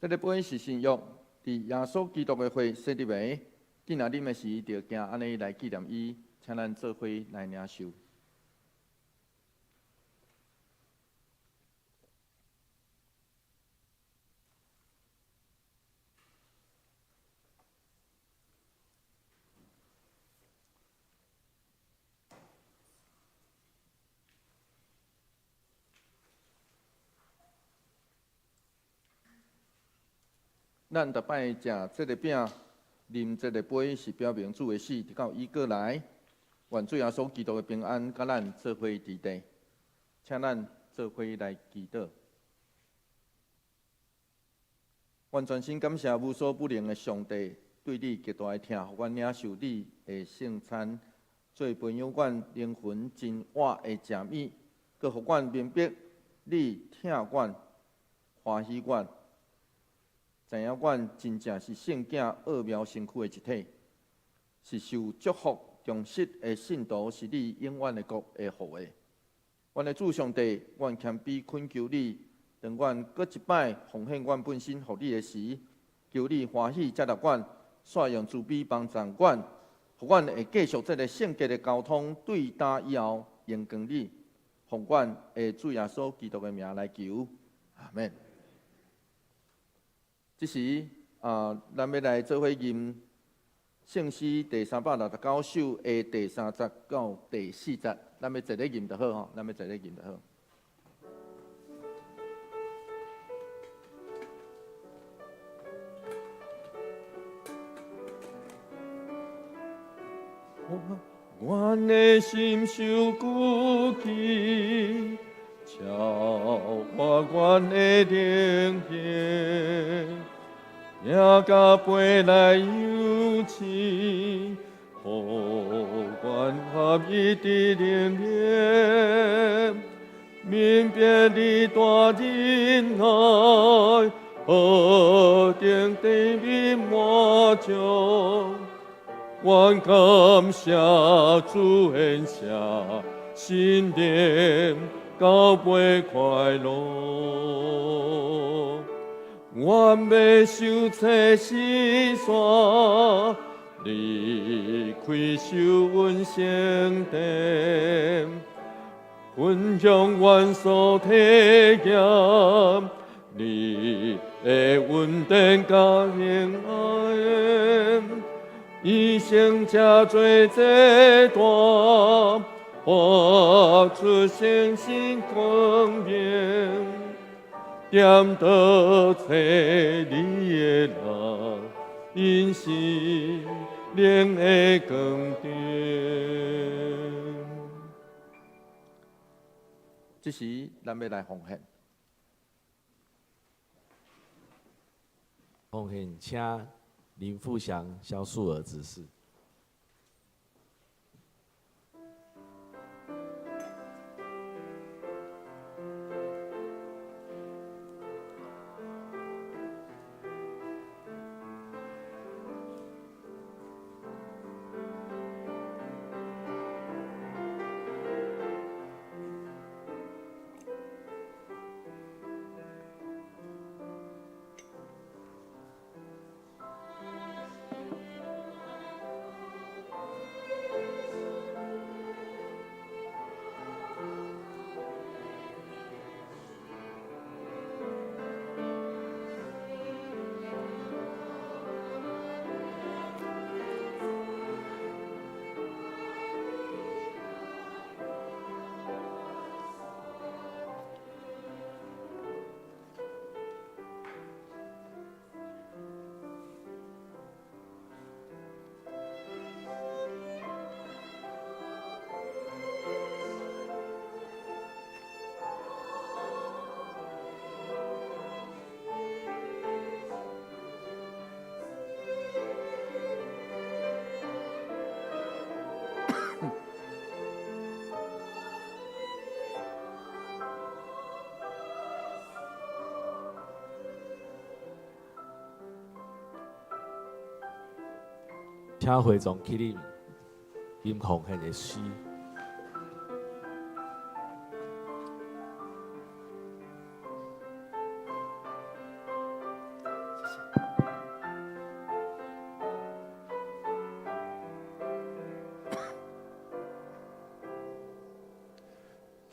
這个杯是新約，佇耶穌基督的血設立的。你若啉的時，就行按呢來紀念伊，請咱做伙來領受。咱逐擺食這个餅、啉這个杯，是表明主的死，直到伊閣來。願主耶穌基督的平安，佮咱做伙佇底，請咱做伙來祈禱。願全心感謝無所不能的上帝，對你極大的疼，予阮領受你的聖餐，做培養阮靈魂真活的食物，閣予阮明白你疼阮，歡喜阮，知影阮真正是聖囝奧妙身軀的一體，是受祝福忠實的信徒，是你永遠的國的後裔。阮的主上帝，阮謙卑懇求你，當阮閣一擺奉獻阮本身予你的時，求你歡喜接納阮，煞用慈悲幫助阮，予阮會繼續這个聖潔的交通，對今以後榮光你，奉阮的主耶穌基督的名來求，阿門。這時啊，咱欲來做伙吟聖詩第369首的第三節到第四節，咱欲坐咧吟就好吼，咱欲坐咧吟就好。
阮的心受鼓起，超過阮的靈魂，行到飛來有刺，予阮合一的靈面，明白你大仁愛，何等甜蜜滿足。阮感謝主恩赦，心靈高飛快樂。阮欲受測試煞，離開受阮聖殿，分享阮所體驗，你的恩典佮平安。一生這做這大，發出星星光明，點到找你的人，𪜶心靈的光燈。
這時，咱欲來奉獻。
奉獻，請林富祥、蕭素娥執事。請會眾起立，吟奉獻的詩。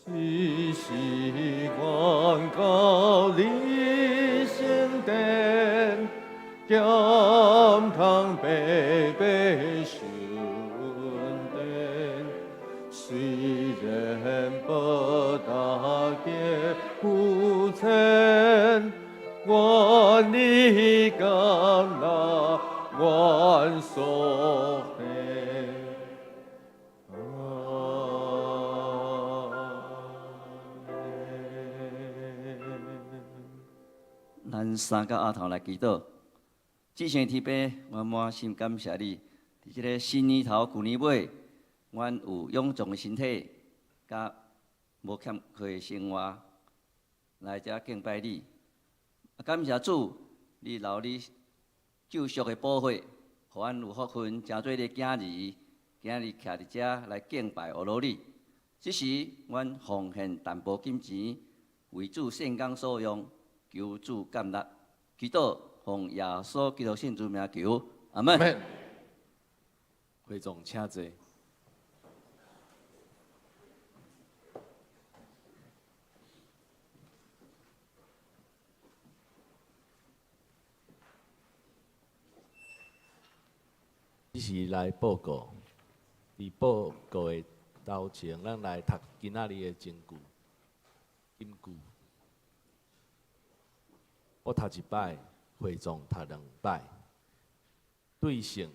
只是阮到你聖殿，劍通白白受恩典，雖然無大家有錢，願你甘納阮所獻。阿們。
咱三個阿頭來祈禱。至聖天父，阮滿心感謝你，佇這个新年頭、舊年尾，阮有臃腫的身體，佮無欠課的生活。來遮敬拜你。感謝主，你留你救贖的寶血，予阮有福分，成做你的囝兒，今日徛佇遮來敬拜阿羅你。這時，阮奉獻淡薄金錢，為主聖工所用，求主感納。祈禱奉耶穌基督聖主名求，阿門。
會眾請坐。這是來報告，佇報告的頭前，咱來讀今仔日的經句。金句，我讀一擺，會眾讀兩擺。對聖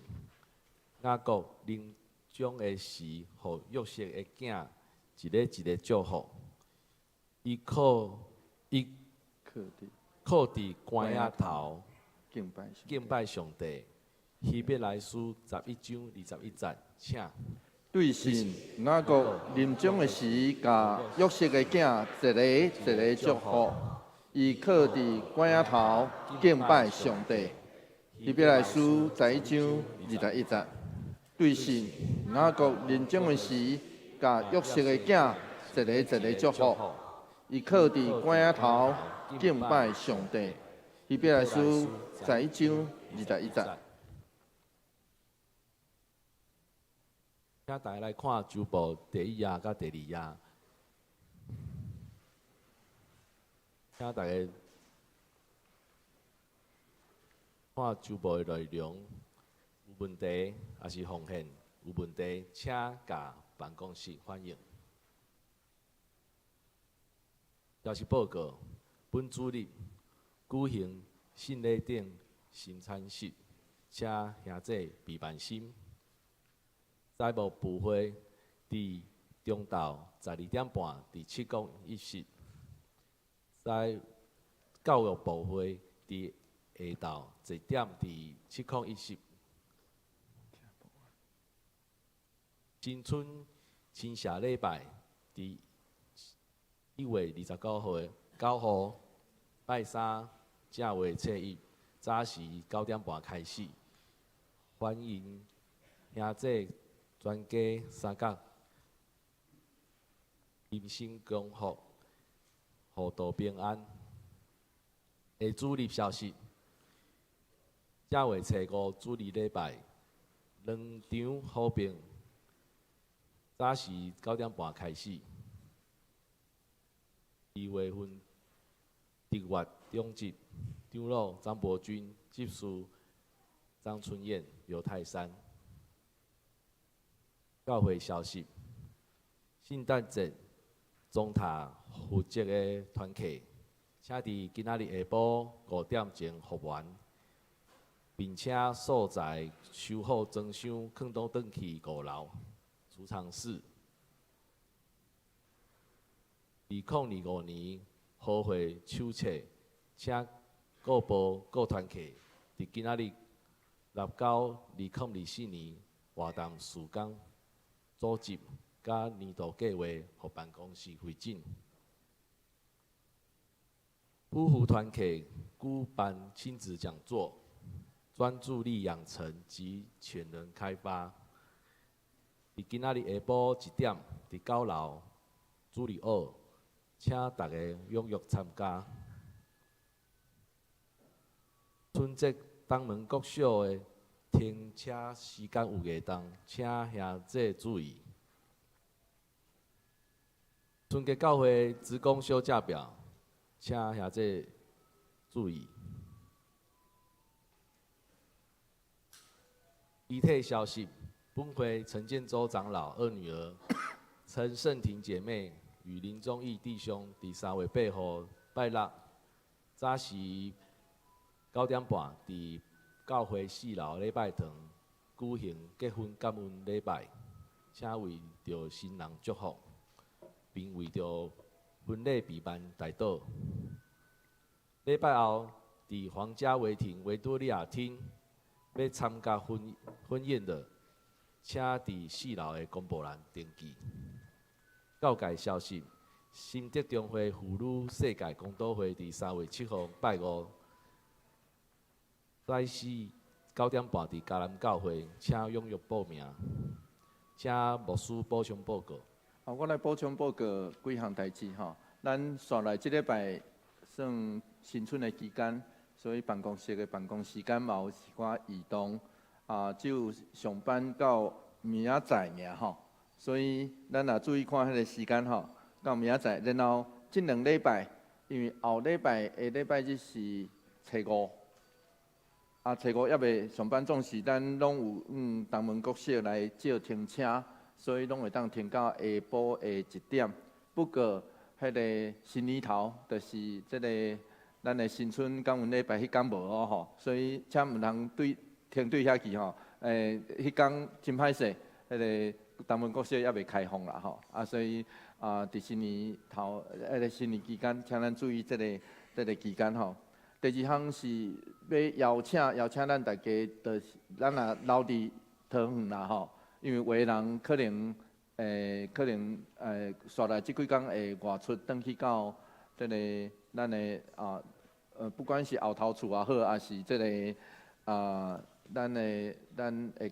雅各臨終的時，予約瑟的囝一个一个祝福。伊靠伊靠佇棺仔頭敬拜上帝。希伯來書11章21節，請。
對聖雅各臨終的時，共約瑟的囝一个一个祝福。伊靠佇棺仔頭敬拜上帝。希伯來書11章21節。對聖雅各臨終的時，共約瑟的囝一个一个祝福。伊靠佇棺仔頭敬拜上帝。希伯來書11章21節。
請大家來看周報第一頁佮第二頁。請大家看周報的內容，有問題抑是奉獻有問題，請共辦公室反映。消息報告：本主日舉行聖禮頂新餐式，請兄姐備萬心。財務部會佇中晝12點半佇701室。在教育部會佇下晝1點佇701室。新春親社禮拜佇1月29號9號拜三正月初一早時9點半開始，歡迎兄姐全家三甲金星恭福，互道平安。下主日消息，正月初五主日禮拜，兩場好評，早時9點半開始。2月份德月長執長老張伯鈞，執事張春燕、劉泰山。教會消息：聖誕節宗塔負責的團契，請佇今仔日下晡5點鐘復原，並且素材收好裝箱，囥倒轉去五樓儲藏室。2025年和會手冊，請各部各團契佇今仔日六九2024年活動時間組織佮年度計劃，予辦公室彙整。夫婦團契舉辦親子講座，專注力養成及潛能開發。佇今仔日下晡1點，佇9樓主禮學，請大家踴躍參加。春節東門國小的停車時間有異動，請兄姐注意。春節教會職工休假表，請兄姐注意。遺體消息：本會陳建州長老二女兒陳勝婷姐妹與林忠義弟兄，佇3月8號拜六早時9點半，佇教會四樓禮拜堂舉行結婚感恩禮拜，請為著新人祝福，並為著婚禮備辦代禱。禮拜後，佇皇家維廷維多利亞廳欲參加婚宴的，請佇四樓的公布欄登記。教界消息：新竹中會婦女世界講道會佇3月7號拜五早時9點半佇嘉南教會，請踴躍報名。請牧師補充報告。
好，我來補充報告幾項代誌吼。咱紲來這禮拜算新春的期間，所以辦公室的辦公時間嘛有一寡移動，啊，只有上班到明仔載爾吼。所以咱若注意看彼個時間吼，到明仔載，然後這兩禮拜，因為後禮拜下禮拜日是初五，啊，初五猶未上班，總是咱攏有東門國小來借停車，所以攏會當停到下晡的1點。不過，彼個新年頭就是這個咱的新春感恩禮拜彼工無哦吼，所以請毋通對停對遐去吼。彼工真歹勢，彼個東門國小猶未開放啦吼，啊，所以啊，佇新年頭，彼個新年期間，請咱注意這個期間吼。第二項是欲邀請咱大家，就是咱若留佇桃園啦吼，因為有的人可能紲來這幾工會外出，轉去到這個咱的啊，不管是後頭厝也好，抑是這個啊，咱的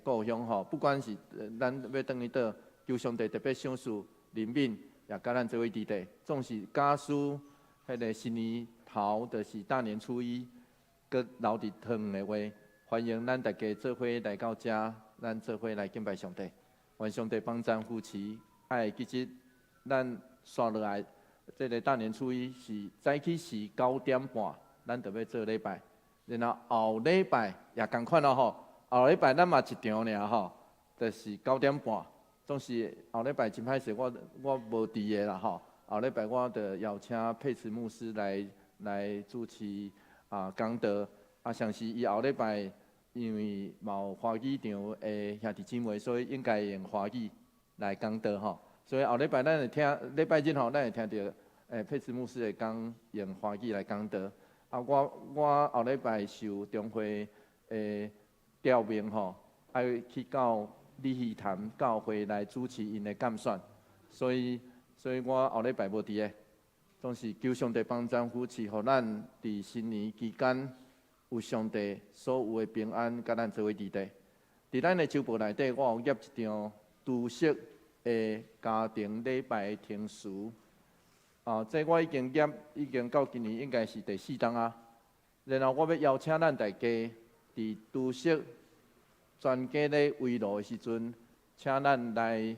故鄉吼，不管是咱欲轉去佗，求上帝特別賞賜憐憫，也佮咱做伙佇咧。總是假使彼個新年頭，就是大年初一，閣留佇桃園的話，歡迎咱大家做伙來到遮，咱做伙來敬拜上帝。願上帝幫贊扶持，愛記得咱紲落來，這個大年初一是早起時9點半，咱就欲做禮拜。然後後禮拜也仝款咯吼，後禮拜咱嘛一場爾吼，就是九點半。總是後禮拜真歹勢，我無佇的啦吼。後禮拜我就邀請佩慈牧師來主持啊講道，啊，相信伊後禮拜因為嘛有華語場的兄弟姊妹，所以應該用華語來講道吼。所以後禮拜咱會聽，禮拜日吼，咱會聽著佩慈牧師會講用華語來講道。啊，我後禮拜受中會的調命吼，愛去到鯉魚潭教會來主持𪜶的鑑選，所以我後禮拜無佇的。總是求上帝幫贊扶持，予咱佇新年期間有上帝所有的平安，佮咱做伙佇咧。佇咱的週報內底，我有貼一張除夕的家庭禮拜程序。啊，這我已經貼，已經到今年應該是第四冬啊。然後我欲邀請咱大家，佇除夕全家咧圍爐的時陣，請咱來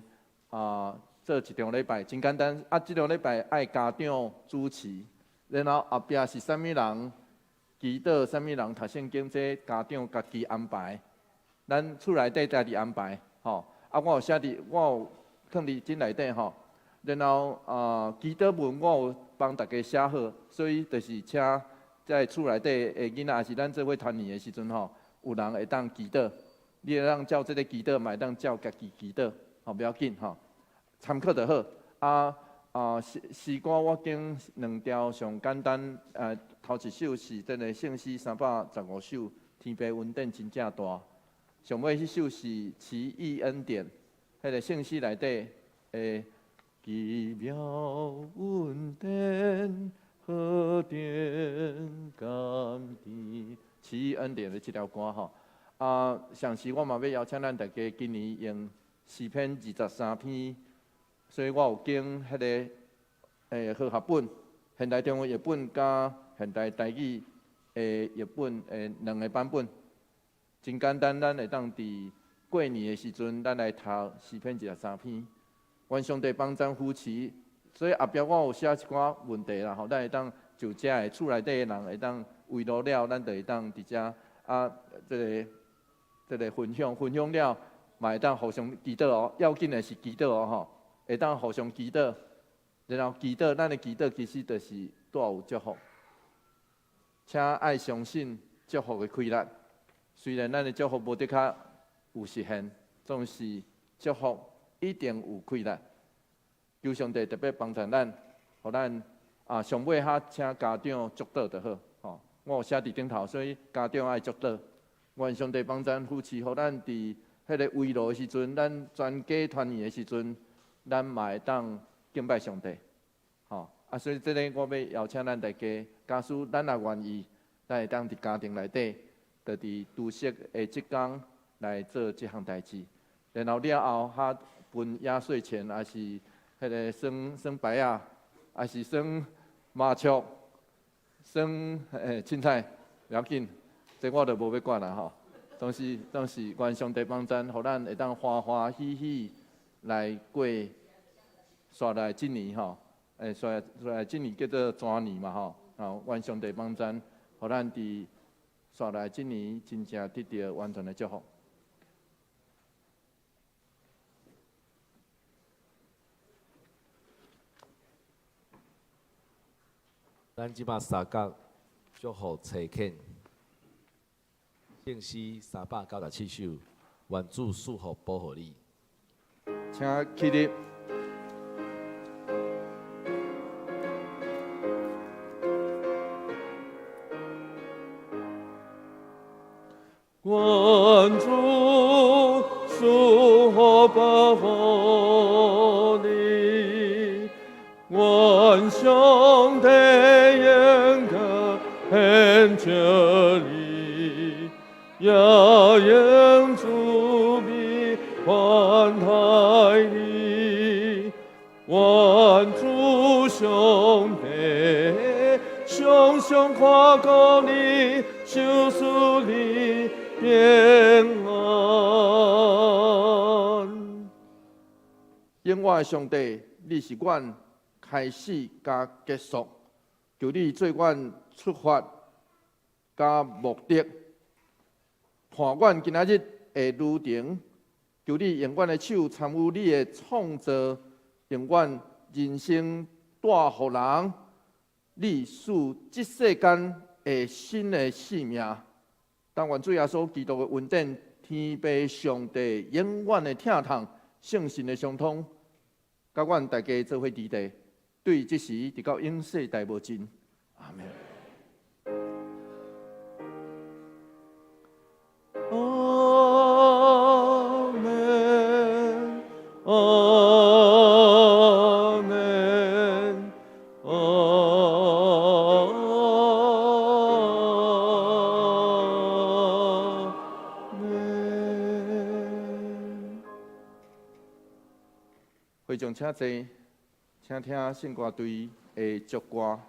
啊做一場禮拜，真簡單。啊，這場禮拜愛家長主持，然後後壁是啥物人祈禱，啥物人讀聖經，這家長家己安排。咱厝內底家己安排，吼。啊，我有寫佇，我有囥佇這內底吼。然後啊，祈禱文我有幫大家寫好，所以就是請在厝內底的囡仔，抑是咱做伙團圓的時陣吼，有人會當祈禱，你會當照這个祈禱，嘛會當照家己祈禱，吼，無要緊吼，參考就好。啊，詩歌我揀兩條上簡單，頭一首是這个聖詩315首，天父恩典真正大。上尾彼首是奇異恩典，彼个聖詩內底的奇妙恩典，何等甘甜，奇異恩典的這條歌吼。啊，上次我嘛欲邀請咱大家今年用詩篇23篇，所以我有揀彼个和合本、現代中文譯本佮現代台語的譯本的兩个版本。真簡單，咱會當佇過年的時陣，咱來讀詩篇二十三篇。願上帝幫贊扶持，所以後壁我有寫一寡問題啦，吼，咱會當就遮的厝內底的人會當圍爐了，咱就會當佇遮啊，這個分享了，嘛會當互相祈禱哦。要緊的是祈禱哦，吼，會當互相祈禱，然後祈禱，咱的祈禱其實就是帶有祝福，請愛相信祝福的威力。雖然咱的祝福無的確有實現，總是祝福一定有威力。求上帝特別幫助咱，予咱啊上尾哈請家長祝禱就好，吼。我有寫佇頂頭，所以家長愛祝禱。願上帝幫贊扶持，予咱佇彼个圍爐的時陣，咱全家團圓的時陣，咱嘛會當敬拜上帝，吼。啊，所以這个我欲邀請咱大家，假使咱若願意，咱會當佇家庭內底，就佇除夕的這工來做這項代誌。然後了後，較分壓歲錢，抑是彼个耍耍牌仔，抑是耍麻將、耍凊彩，袂要緊，這我就無欲管啦吼。總是總是願上帝幫贊，予咱會當歡歡喜喜來過紲來這年吼。紲來這年叫做蛇年嘛吼。吼，願上帝幫贊，予咱佇紲來這年真正得著完全的祝福。
咱這擺三角祝福差遣，聖詩397首，願主賜福保護你。
請起立。
願主賜福保護你，願上帝恩膏顯照你，也用慈悲寬待你。願主上帝常常看顧你，賞賜你平安。
永活的上帝，你是阮開始佮結束，求你做阮出發佮目的，伴阮今仔日的旅程。求你用阮的手參與你的創造，用阮人生帶予人，你賜這世間的新的生命。但願主耶穌基督的恩典、天父上帝永遠的疼痛、聖神的相通，佮阮大家做伙佇地，對這時直到永世代無盡。阿們。
阿們，阿們，阿們。
會眾請坐，請聽聖歌隊的祝歌。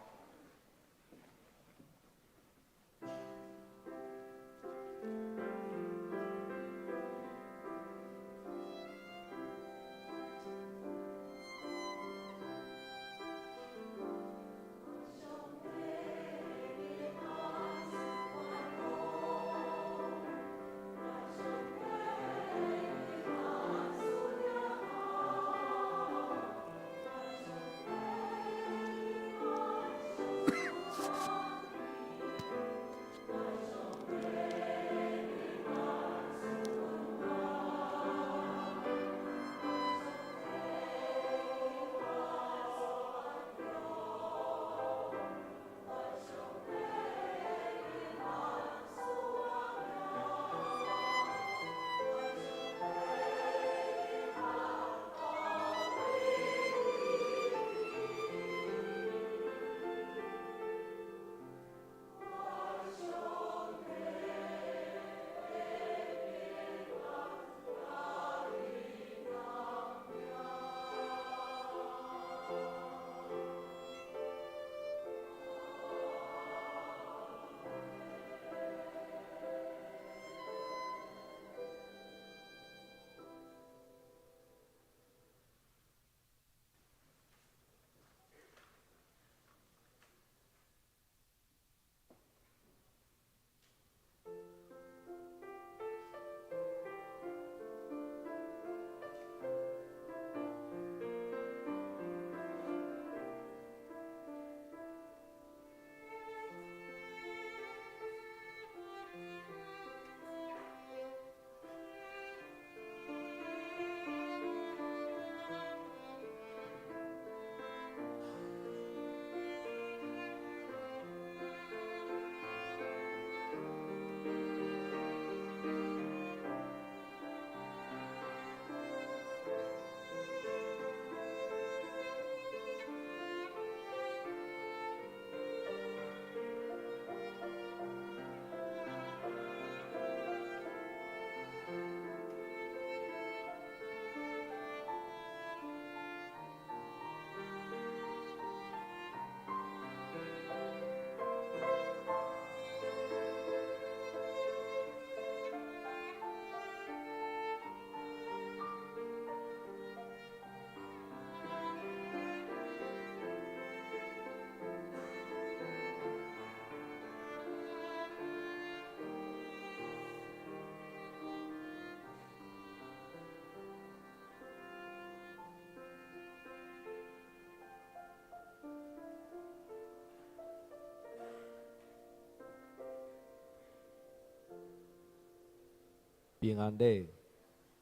平安禮。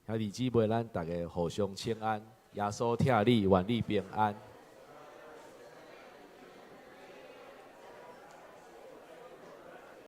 兄弟姊妹，咱逐家互相請安。耶穌疼你，願你平安。